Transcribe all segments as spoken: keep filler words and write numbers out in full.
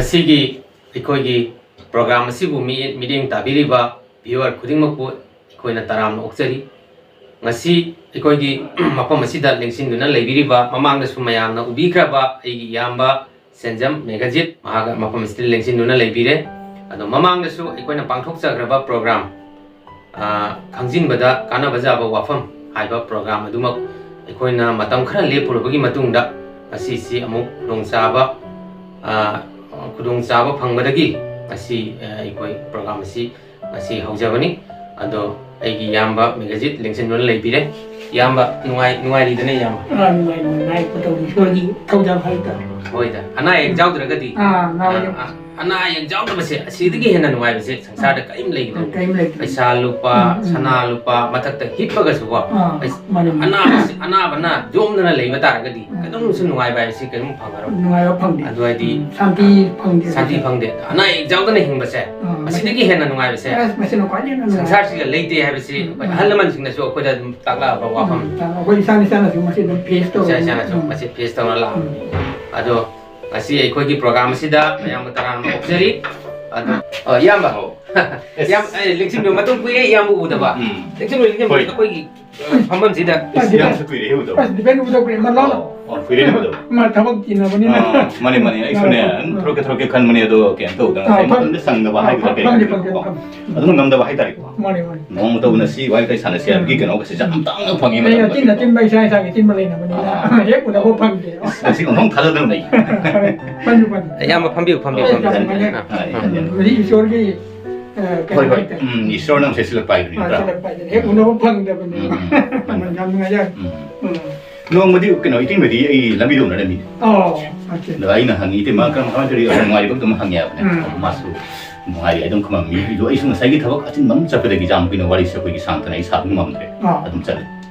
ꯉꯁꯤꯒꯤ ꯑꯩꯈꯣꯏꯒꯤ program ꯑꯁꯤꯕꯨ ꯃꯤ-, ꯃꯤꯠꯌꯦꯡ ꯇꯥꯕꯤꯔꯤꯕ viewer ꯈꯨꯗꯤꯡꯃꯛꯄꯨ ꯑꯩꯈꯣꯏꯅ ꯇꯔꯥꯝꯅ ꯑꯣꯛꯆꯔꯤ꯫ ꯉꯁꯤ ꯑꯩꯈꯣꯏꯒꯤ ꯃꯐꯝ ꯑꯁꯤꯗ ꯂꯦꯡꯁꯤꯟꯗꯨꯅ ꯂꯩꯕꯤꯔꯤꯕ, ꯃꯃꯥꯡꯗꯁꯨ ꯃꯌꯥꯝꯅ ꯎꯕꯤꯈ꯭ꯔꯕ ꯑꯩꯒꯤ ꯏꯌꯥꯝꯕ ꯁꯦꯟꯖꯝ ꯃꯦꯘꯖꯤꯠ, ꯃꯍꯥꯛ ꯃꯐꯝ ꯑꯁꯤꯗ ꯂꯦꯡꯁꯤꯟꯗꯨꯅ ꯂꯩꯕꯤꯔꯦ꯫ ꯑꯗꯣ ꯃꯃꯥꯡꯗꯁꯨ ꯑꯩꯈꯣꯏꯅ ꯄꯥꯡꯊꯣꯛꯆꯈ꯭ꯔꯕ program, ꯑ, ꯈꯪꯖꯤꯟꯕꯗ ꯀꯥꯟꯅꯕ ꯌꯥꯕ ꯋꯥꯐꯝ ꯍꯥꯏꯕ program ꯑꯗꯨꯃꯛ ꯑꯩꯈꯣꯏꯅ ꯃꯇꯝ ꯈꯔ ꯂꯦꯞꯄꯨꯔꯕꯒꯤ ꯃꯇꯨꯡꯗ ꯉꯁꯤꯁꯤ ꯑꯃꯨꯛ ꯈꯨꯗꯣꯡꯆꯥꯕ, ꯑ, ꯈꯨꯗꯣꯡꯆꯥꯕ ꯐꯪꯕꯗꯒꯤ ꯉꯁꯤ, ꯑ, ꯑꯩꯈꯣꯏ program ꯑꯁꯤ ꯉꯁꯤ ꯍꯧꯖꯕꯅꯤ꯫ ꯑꯗꯣ ꯑꯩꯒꯤ ꯏꯌꯥꯝꯕ ꯃꯦꯘꯖꯤꯠ ꯂꯦꯡꯁꯤꯟꯗꯨꯅ ꯂꯩꯕꯤꯔꯦ꯫ ꯏꯌꯥꯝꯕ, ꯅꯨꯡꯉꯥꯏ-, ꯅꯨꯡꯉꯥꯏꯔꯤꯗꯅ, ꯏꯌꯥꯝꯕ? ꯑꯥ, ꯅꯨꯡꯉꯥꯏ, ꯅꯨꯡꯉꯥꯏ꯫ ꯀꯩꯗꯧꯅꯤ? ꯏꯁꯣꯔꯒꯤ ꯊꯧꯖꯥꯜ ꯍꯥꯏꯇꯥꯔꯦ꯫ ꯍꯣꯏꯗ, ꯑꯅꯥ ꯑꯌꯦꯛ ꯌꯥꯎꯗ꯭ꯔꯒꯗꯤ, ꯑꯥ, ꯑꯅꯥ ꯑꯥ, ꯑꯌꯦꯛ ꯑꯥ, ꯑꯅꯥ ꯑꯌꯦꯛ ꯌꯥꯎꯗꯕꯁꯦ, ꯑꯁꯤꯗꯒꯤ ꯍꯦꯟꯅ ꯅꯨꯡꯉꯥꯏꯕꯁꯦ ꯁꯪꯁꯥꯔꯗ ꯀꯔꯤꯝ ꯂꯩꯒꯗꯕ? ꯀꯔꯤꯝ ꯂꯩꯇꯦ꯫ ꯄꯩꯁꯥ, ꯂꯨꯄꯥ, ꯎꯝ, ꯎꯝ꯫ ꯁꯅꯥ, ꯂꯨꯄꯥ, ꯃꯊꯛꯇ ꯍꯤꯞꯄꯒꯁꯨꯀꯣ, ꯑꯥ, ꯑꯁ, ꯃꯥꯅꯤ, ꯃꯥꯅꯤ꯫ ꯑꯅꯥꯕꯁꯤ, ꯑꯅꯥꯕꯅ ꯌꯣꯝꯗꯅ ꯂꯩꯕ ꯇꯥꯔꯒꯗꯤ, ꯎꯝ꯫ ꯀꯩꯗꯧꯅꯨꯡꯁꯨ ꯅꯨꯡꯉꯥꯏꯕ ꯍꯥꯏꯕꯁꯤ ꯀꯩꯗꯧꯅꯨꯡ ꯐꯪꯉꯔꯣꯏ꯫ ꯅꯨꯡꯉꯥꯏꯕ ꯐꯪꯗꯦ꯫ ꯑꯗꯨ ꯍꯥꯏꯗꯤ, ꯎꯝ, ꯁꯥꯟꯇꯤ ꯐꯪꯗꯦ꯫ ꯁꯥꯟꯇꯤ ꯐꯪꯗꯦ꯫ ꯑꯅꯥ ꯑꯌꯦꯛ ꯌꯥꯎꯗꯅ ꯍꯤꯡꯕꯁꯦ, ꯑꯥ, ꯃꯁꯤꯗꯒꯤ ꯍꯦꯟꯅ ꯅꯨꯡꯉꯥꯏꯕꯁꯦ ꯑꯁ, ꯃꯁꯤꯅ ꯈ꯭ꯋꯥꯏꯗꯒꯤ ꯍꯦꯟꯅ ꯅꯨꯡꯉꯥꯏ꯫ ꯁꯪꯁꯥꯔꯁꯤꯗ ꯂꯩꯇꯦ ꯍꯥꯏꯕꯁꯤ, ꯎꯝ, ꯑꯩꯈꯣꯏ ꯎꯝ꯫ ꯑꯍꯜ ꯂꯃꯟꯁꯤꯡꯅꯁꯨ ꯑꯩꯈꯣꯏꯗ ꯑꯗꯨꯝ ꯇꯥꯛꯂꯛꯑꯕ ꯋꯥꯐꯝꯅꯤ꯫ ꯎꯝ, ꯑꯩꯈꯣꯏ ꯏꯁꯥꯅ ꯏꯁꯥꯅꯁꯨ ꯃꯁꯤ ꯑꯗꯨꯝ face ꯇꯧꯔꯦ꯫ ꯏꯁꯥ ꯏꯁꯥꯅꯁꯨ ꯎꯝ꯫ ꯃꯁꯤ face ꯇꯧꯔ ꯂꯥꯛꯑꯕꯅꯤ꯫ ꯎꯝ꯫ ꯑꯗꯣ ꯉꯁꯤ ꯑꯩꯈꯣꯏꯒꯤ program ꯑꯁꯤꯗ ꯃꯌꯥꯝꯕꯨ ꯇꯔꯥꯝꯅ ꯑꯣꯛꯆꯔꯤ꯫ ꯑꯗꯣ, ꯑ, ꯏꯌꯥꯝꯕ, ꯑꯧ꯫ ꯌꯥꯝ, ꯑꯩ ꯂꯦꯡꯁꯤꯟꯕ ꯃꯇꯨꯡ ꯀꯨꯏꯔꯦ ꯏꯌꯥꯝꯕ ꯎꯗꯕ꯫ ꯎꯝ꯫ ꯂꯦꯡꯁꯤꯟꯕ, ꯂꯦꯡꯁꯤꯟꯕ ꯍꯣꯏ꯫ ꯑꯩꯈꯣꯏꯒꯤ, ꯑ, ꯐꯝꯐꯝꯁꯤꯗ꯫ ꯑꯁ, ꯌꯥꯝꯁꯨ ꯀꯨꯏꯔꯦ ꯎꯗꯕ꯫ ꯑꯁ, ꯗꯤꯄꯦꯟ ꯎꯗꯕ ꯀꯨꯏꯔꯦ꯫ ꯃꯥ ꯂꯣꯟꯅ ꯑꯣ, ꯑꯣ, ꯀꯨꯏꯔꯦ ꯎꯗꯕ꯫ ꯃꯥ ꯊꯕꯛ ꯆꯤꯟꯅꯕꯅꯤꯅ꯫ ꯑꯥ, ꯃꯥꯅꯦ, ꯃꯥꯅꯦ꯫ ꯑꯩꯁꯨꯅꯦ, ꯑꯥ꯫ ꯑꯗꯨꯝ ꯊꯣꯔꯛꯀꯦ, ꯊꯣꯔꯛꯀꯦ ꯈꯟꯕꯅꯦ, ꯑꯗꯣ ꯀꯩꯅꯣ ꯇꯧꯗꯅ ꯑꯥ, ꯉꯁꯥꯏ ꯐꯪ-, ꯃꯇꯝꯗ ꯁꯪꯗꯕ ꯑꯥ, ꯍꯥꯏꯒꯗ꯭ꯔꯥ ꯐꯪ-, ꯀꯩ ꯐꯪꯗꯦ, ꯍꯥꯏꯒꯗ꯭ꯔꯥ? ꯐꯪꯗꯦ, ꯐꯪꯗꯦ꯫ ꯑꯗꯨꯝ ꯉꯝꯗꯕ ꯍꯥꯏꯇꯥꯔꯦꯀꯣ꯫ ꯃꯥꯅꯦ, ꯃꯥꯅꯦ꯫ ꯅꯣꯡꯃ ꯇꯧꯅ ꯁꯤ ꯋꯥꯔꯤ ꯋꯥꯇꯥꯏ ꯁꯥꯟꯅꯁꯤ ꯍꯥꯏꯕꯒꯤ ꯎꯝ꯫ ꯀꯩꯅꯣꯒꯁꯦ ꯌꯥꯝ ꯇꯥꯡꯅ ꯐꯪꯉꯤ ꯑꯩꯅ ꯃꯇꯝꯗ꯫ ꯑꯆꯤꯟ ꯑꯆꯤꯟꯕ ꯏꯁꯥ ꯏꯁꯥꯒꯤ ꯑꯆꯤꯟꯕ ꯂꯩꯅꯕꯅꯤꯅ ꯑꯥ꯫ ꯍꯦꯛ ꯎꯅꯕ ꯐꯪꯗꯦ꯫ ꯑꯁ, ꯉꯁꯤ ꯑꯣꯟꯊꯣꯛ ꯊꯥꯖꯗꯅ ꯂꯩ꯫ ꯐꯅꯤ, ꯐꯅꯤ꯫ ꯑꯌꯥꯝꯕ ꯐꯝꯕꯤꯌꯨ, ꯐꯝꯕꯤꯌꯨ, ꯑꯦ, ꯐꯝꯕꯤꯌꯨ꯫ ꯌꯥꯝ ꯅꯨꯡꯉꯥꯏꯖꯔꯦ꯫ ꯑꯥ, ꯑꯥ, ꯌꯥꯝ ꯅꯨꯡꯉꯥꯏꯖꯔꯦ꯫ ꯃꯁꯤ ꯏꯁꯣꯔꯒꯤ, ꯑ, ꯀꯩꯅꯣ ꯍꯣꯏ, ꯍꯣꯏ꯫ ꯍꯥꯏꯇꯥꯔꯦ꯫ ꯎꯝ, ꯏꯁꯣꯔꯅ ꯑꯃꯨꯛ ꯁꯤꯜꯂꯛꯄ ꯍꯥꯏꯗꯨꯅꯤ, ꯑꯥ, ꯅꯠꯇ꯭ꯔꯥ? ꯁꯤꯜꯂꯛꯄ ꯍꯥꯏꯗꯨꯅꯤ꯫ ꯍꯦꯛ ꯎꯅꯕ ꯐꯪꯗꯕꯅꯦꯕ꯫ ꯎꯝ, ꯎꯝ, ꯃꯥꯅꯤ꯫ ꯌꯥꯝ ꯅꯨꯡꯉꯥꯏꯖꯔꯦ꯫ ꯎꯝ꯫ ꯎꯝ꯫ ꯅꯣꯡꯃꯗꯤ ꯀꯩꯅꯣ, ꯏꯇꯩꯃꯗꯤ ꯑꯩ ꯂꯝꯕꯤꯗ ꯎꯅꯔꯝꯃꯤ꯫ ꯑꯣ, ꯑꯣꯀꯦ꯫ ꯑꯗ ꯑꯩꯅ ꯍꯪꯉꯤ, "ꯏꯇꯩꯃ, ꯀꯔꯝ ꯀꯃꯥꯏꯅ ꯇꯧꯔꯤ? ꯅꯨꯡꯉꯥꯏꯔꯤꯕ?" ꯑꯗꯨꯝ ꯍꯪꯉꯦ ꯍꯥꯏꯕꯅꯦ꯫ ꯎꯝ꯫ ꯑꯗꯨ ꯃꯥꯁꯨ ꯅꯨꯡꯉꯥꯏꯔꯤ ꯑꯗꯨꯝ ꯈꯨꯝꯃꯝꯃꯤ꯫ ꯑꯗꯣ ꯑꯩꯁꯨ ꯉꯁꯥꯏꯒꯤ ꯊꯕꯛ ꯑꯆꯤꯟꯕ ꯑꯃ ꯆꯠꯄꯗꯒꯤ ꯌꯥꯝ ꯀꯨꯏꯅ ꯋꯥꯔꯤꯁꯦ ꯑꯩꯈꯣꯏꯒꯤ ꯁꯥꯡꯗꯅ ꯑꯩ ꯁꯥꯕ ꯉꯝꯗ꯭ꯔꯦ꯫ ꯑꯥ꯫ ꯑꯗꯨꯝ ꯆꯠꯂꯦ꯫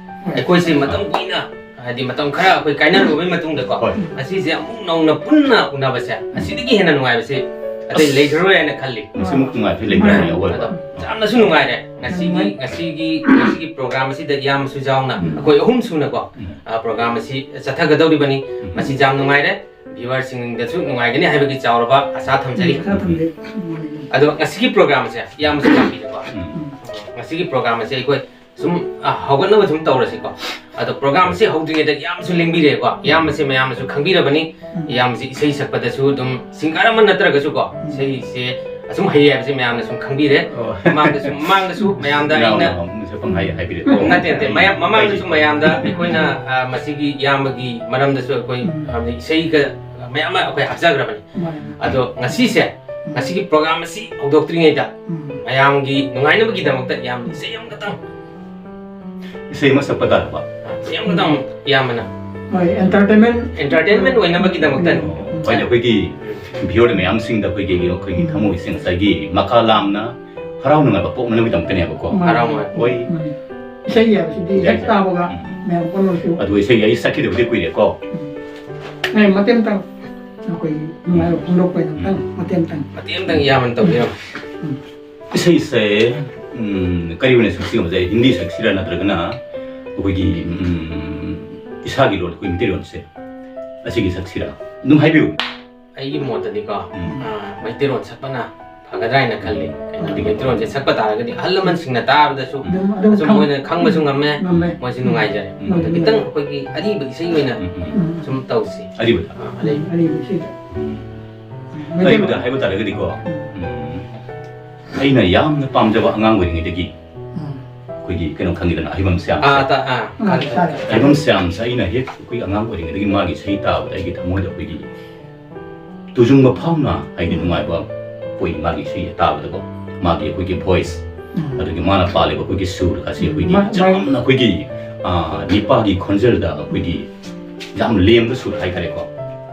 ꯍꯣꯏ꯫ ꯑꯩꯈꯣꯏꯁꯦ ꯃꯇꯝ ꯀꯨꯏꯅ, ꯍꯥꯏꯗꯤ ꯃꯇꯝ ꯈꯔ ꯑꯩꯈꯣꯏ ꯀꯥꯏꯅꯔꯨꯕꯒꯤ ꯃꯇꯨꯡꯗꯀꯣ, ꯍꯣꯏ꯫ ꯉꯁꯤꯁꯦ ꯑꯃꯨꯛ ꯅꯧꯅ ꯄꯨꯟꯅ ꯎꯅꯕꯁꯦ, ꯑꯁꯤꯗꯒꯤ ꯍꯦꯟꯅ ꯅꯨꯡꯉꯥꯏꯕꯁꯦ ꯑꯇꯩ ꯑꯁ꯫ ꯂꯩꯈ꯭ꯔꯔꯣꯏ ꯍꯥꯏꯅ ꯈꯜꯂꯤ꯫ ꯃꯁꯤꯃꯨꯛ ꯅꯨꯡꯉꯥꯏꯕꯁꯤ ꯂꯩꯈ꯭ꯔꯕꯅꯤ ꯑꯋꯣꯏꯕ꯫ ꯑꯗꯣ ꯌꯥꯝꯅꯁꯨ ꯅꯨꯡꯉꯥꯏꯔꯦ꯫ ꯉꯁꯤꯒꯤ, ꯅꯨꯡꯉꯥꯏ꯫ ꯉꯁꯤꯒꯤ, ꯉꯁꯤꯒꯤ program ꯑꯁꯤꯗ ꯏꯌꯥꯝꯕꯁꯨ ꯌꯥꯎꯅ ꯎꯝ꯫ ꯑꯩꯈꯣꯏ ꯑꯍꯨꯝ ꯁꯨꯅꯀꯣ, ꯎꯝ꯫ ꯑ, program ꯑꯁꯤ ꯆꯠꯊꯒꯗꯧꯔꯤꯕꯅꯤ꯫ ꯎꯝ꯫ ꯃꯁꯤ ꯌꯥꯝ ꯅꯨꯡꯉꯥꯏꯔꯦ꯫ Viewerꯁꯤꯡꯗꯁꯨ ꯅꯨꯡꯉꯥꯏꯒꯅꯤ ꯍꯥꯏꯕꯒꯤ ꯆꯥꯎꯔꯕ ꯑꯁꯥ ꯊꯝꯖꯔꯤ꯫ ꯑꯁꯥ ꯊꯝꯖꯩ꯫ ꯑꯗꯣ ꯉꯁꯤꯒꯤ programꯁꯦ ꯏꯌꯥꯝꯕꯁꯨ ꯂꯥꯛꯄꯤꯔꯦꯀꯣ꯫ ꯎꯝ꯫ ꯉꯁꯤꯒꯤ programꯁꯦ ꯑꯩꯈꯣꯏ ꯁꯨꯝ, ꯑ, ꯍꯧꯒꯠꯅꯕ ꯁꯨꯝ ꯇꯧꯔꯁꯤꯀꯣ꯫ ꯑꯗꯣ programꯁꯦ ꯍꯧꯗ꯭ꯔꯤꯉꯩꯗ ꯏꯌꯥꯝꯕꯁꯨ ꯂꯦꯡꯕꯤꯔꯦꯀꯣ꯫ ꯏꯌꯥꯝꯕꯁꯦ ꯃꯌꯥꯝꯅꯁꯨ ꯈꯪꯕꯤꯔꯕꯅꯤ꯫ ꯎꯝ꯫ ꯏꯌꯥꯝꯕꯁꯦ ꯏꯁꯩ ꯁꯛꯄꯗꯁꯨ ꯑꯗꯨꯝ singer ꯑꯃ ꯅꯠꯇ꯭ꯔꯒꯁꯨꯀꯣ, ꯎꯝ꯫ ꯏꯁꯩꯁꯦ ꯑꯁꯨꯝ ꯍꯩꯌꯦ ꯍꯥꯏꯕꯁꯦ ꯃꯌꯥꯝꯅ ꯁꯨꯝ ꯈꯪꯕꯤꯔꯦ꯫ ꯑꯣ꯫ ꯃꯃꯥꯡꯗꯁꯨ, ꯃꯃꯥꯡꯗꯁꯨ ꯃꯌꯥꯝꯗ ꯏꯅꯥꯎ ꯑꯩꯅ ꯅꯨꯄꯥ ꯑꯃꯁꯨ ꯄꯪꯍꯥꯏ ꯍꯥꯏꯕꯤꯔꯦꯀꯣ꯫ ꯅꯠꯇꯦ, ꯅꯠꯇꯦ, ꯃꯌꯥꯝ, ꯃꯃꯥꯡꯗꯁꯨ ꯃꯌꯥꯝꯗ ꯑꯩꯈꯣꯏꯅ, ꯑ, ꯃꯁꯤꯒꯤ ꯏꯌꯥꯝꯕꯒꯤ ꯃꯔꯝꯗꯁꯨ ꯑꯩꯈꯣꯏ, ꯎꯝ꯫ ꯍꯥꯏꯕꯗꯤ ꯏꯁꯩꯒ ꯃꯌꯥꯝ ꯑꯃ ꯑꯩꯈꯣꯏ ꯍꯥꯞꯆꯈ꯭ꯔꯕꯅꯤ꯫ ꯃꯥꯅꯦ꯫ ꯑꯗꯣ ꯉꯁꯤꯁꯦ, ꯎꯝ꯫ ꯉꯁꯤꯒꯤ programꯁꯤ ꯍꯧꯗꯣꯛꯇ꯭ꯔꯤꯉꯩꯗ ꯎꯝ꯫ ꯃꯌꯥꯝꯒꯤ ꯅꯨꯡꯉꯥꯏꯅꯕꯒꯤꯗꯃꯛꯇ ꯌꯥꯝ ꯏꯁꯩ ꯑꯃꯈꯛꯇꯪ꯫ ꯏꯁꯩ ꯑꯃ ꯁꯛꯄ ꯇꯥꯔꯕ? ꯏꯁꯩ ꯑꯃꯈꯛꯇꯪ ꯏꯌꯥꯝꯕꯅ꯫ ꯍꯣꯏ, entertainment꯫ Entertainment ꯑꯣꯏꯅꯕꯒꯤꯗꯃꯛꯇꯅꯤ꯫ ꯎꯝ꯫ ꯍꯣꯏꯅꯦ, ꯑꯩꯈꯣꯏꯒꯤ viewer ꯃꯌꯥꯝꯁꯤꯡꯗ ꯑꯩꯈꯣꯏꯒꯤ, ꯑꯩꯈꯣꯏꯒꯤ ꯎꯝ꯫ ꯊꯃꯣꯏꯁꯦ ꯉꯁꯥꯏꯒꯤ ꯃꯀꯥ ꯂꯥꯝꯅ ꯍꯔꯥꯎ ꯅꯨꯡꯉꯥꯏꯕ ꯄꯣꯛꯅꯅꯕꯒꯤꯗꯃꯛꯇꯅꯦꯕꯀꯣ꯫ ꯃꯥꯅꯦ꯫ ꯍꯔꯥꯎ ꯅꯨꯡꯉꯥꯏ꯫ ꯍꯣꯏ꯫ ꯃꯥꯅꯦ꯫ ꯏꯁꯩ ꯍꯥꯏꯕꯁꯤꯗꯤ ꯌꯥꯏ, ꯍꯦꯛ ꯌꯥꯏ꯫ ꯇꯥꯕꯒ ꯎꯝ꯫ ꯃꯌꯥꯝ ꯄꯨꯝꯅꯃꯛꯁꯨ ꯑꯗꯨ ꯏꯁꯩ ꯑꯩ ꯁꯛꯈꯤꯗꯕꯗꯤ ꯀꯨꯏꯔꯦꯀꯣ꯫ ꯎꯝ꯫ ꯑꯩ ꯃꯇꯦꯛ ꯑꯃꯇꯪ ꯑꯩꯈꯣꯏꯒꯤ ꯅꯨꯡꯉꯥꯏꯕ ꯐꯣꯡꯗꯣꯛꯄꯒꯤꯗꯃꯛꯇꯪ ꯃꯇꯦꯛ ꯑꯃꯇꯪ꯫ ꯃꯇꯦꯛ ꯑꯃꯇꯪ ꯏꯌꯥꯝꯕꯅ ꯇꯧꯕꯤꯔꯝꯃꯨ꯫ ꯎꯝ꯫ ꯏꯁꯩꯁꯦ, ꯎꯝ, ꯀꯔꯤ ꯑꯣꯏꯅ ꯁꯛꯁꯤ ꯍꯥꯏꯁꯦ? ꯍꯤꯟꯗꯤ ꯁꯛꯁꯤꯔꯥ ꯅꯠꯇ꯭ꯔꯒꯅ ꯑꯩꯈꯣꯏꯒꯤ, ꯎꯝ, ꯏꯁꯥꯒꯤ ꯂꯣꯟ, ꯑꯩꯈꯣꯏ ꯃꯩꯇꯩꯂꯣꯟꯁꯦ ꯑꯁꯤꯒꯤ ꯁꯛꯁꯤꯔꯥ? ꯑꯗꯨꯝ ꯍꯥꯏꯕꯤꯌꯨ꯫ ꯑꯩꯒꯤ ꯃꯣꯠꯇꯗꯤꯀꯣ, ꯎꯝ꯫ ꯑ, ꯃꯩꯇꯩꯂꯣꯟ ꯁꯛꯄꯅ ꯐꯒꯗ꯭ꯔꯥ ꯍꯥꯏꯅ ꯈꯜꯂꯤ꯫ ꯀꯩꯅꯣꯗꯤ ꯃꯩꯇꯩꯂꯣꯟꯁꯦ ꯁꯛꯄ ꯇꯥꯔꯒꯗꯤ ꯑꯍꯜ ꯂꯃꯟꯁꯤꯡꯅ ꯇꯥꯕꯗꯁꯨ ꯑꯗꯨꯝ, ꯑꯗꯨꯝ ꯑꯁꯨꯝ ꯈꯪ-, ꯃꯣꯏꯅ ꯈꯪꯕꯁꯨ ꯉꯝꯃꯦ, ꯉꯝꯃꯦ꯫ ꯃꯣꯏꯁꯨ ꯎꯝ꯫ ꯅꯨꯡꯉꯥꯏꯖꯔꯦ꯫ ꯎꯝ꯫ ꯑꯗꯣ ꯈꯤꯇꯪ ꯑꯩꯈꯣꯏꯒꯤ ꯑꯔꯤꯕ ꯏꯁꯩ ꯑꯣꯏꯅ ꯎꯝ, ꯎꯝ꯫ ꯁꯨꯝ ꯇꯧꯁꯤ꯫ ꯑꯔꯤꯕꯗ? ꯑ, ꯑꯔꯤꯕ꯫ ꯑꯔꯤꯕ ꯏꯁꯩꯗ꯫ ꯎꯝ꯫ ꯃꯩꯇꯩꯂꯣꯟ꯫ ꯑꯔꯤꯕꯗ ꯍꯥꯏꯕ ꯇꯥꯔꯒꯗꯤꯀꯣ, ꯎꯝ꯫ ꯎꯝ, ꯑꯩꯅ ꯌꯥꯝꯅ ꯄꯥꯝꯖꯕ ꯑꯉꯥꯡ ꯑꯣꯏꯔꯤꯉꯩꯗꯒꯤ ꯎꯝ꯫ ꯑꯩꯈꯣꯏꯒꯤ ꯀꯩꯅꯣ ꯈꯪꯉꯤꯗꯅ, ꯑꯍꯩꯕꯝ ꯁ꯭ꯌꯥꯝꯁꯦ꯫ ꯑꯥ, ꯇꯥ-, ꯑꯥ, ꯎꯝ, ꯈꯪꯉꯦ, ꯇꯥꯏ, ꯈꯪꯉꯦ꯫ ꯇꯥꯏ꯫ ꯑꯍꯩꯕꯝ ꯁ꯭ꯌꯥꯝꯁꯦ ꯑꯩꯅ ꯍꯦꯛ ꯑꯩꯈꯣꯏ ꯑꯉꯥꯡ ꯑꯣꯏꯔꯤꯉꯩꯗꯒꯤ ꯃꯥꯒꯤ ꯏꯁꯩ ꯇꯥꯕꯗ ꯑꯩꯒꯤ ꯊꯃꯣꯏꯗ ꯑꯩꯈꯣꯏꯒꯤ ꯇꯨꯖꯨꯡꯕ ꯐꯥꯎꯅ ꯍꯥꯏꯗꯤ ꯅꯨꯡꯉꯥꯏꯕ ꯄꯣꯛꯏ ꯃꯥꯒꯤ ꯏꯁꯩꯁꯦ ꯇꯥꯕꯗꯀꯣ꯫ ꯃꯥꯒꯤ ꯑꯩꯈꯣꯏꯒꯤ voice, ꯎꯝ꯫ ꯑꯗꯨꯒꯤ ꯃꯥꯅ ꯄꯥꯜꯂꯤꯕ ꯑꯩꯈꯣꯏꯒꯤ ꯁꯨꯔ ꯑꯁꯤ ꯑꯩꯈꯣꯏꯒꯤ ꯃꯥ-, ꯃꯥ-, ꯌꯥꯝꯅ ꯑꯩꯈꯣꯏꯒꯤ, ꯑꯥ, ꯅꯤꯄꯥꯒꯤ ꯈꯣꯟꯖꯦꯜꯗ ꯑꯩꯈꯣꯏꯒꯤ ꯌꯥꯝ ꯂꯦꯝꯕ ꯁꯨꯔ ꯍꯥꯏꯇꯥꯔꯦꯀꯣ꯫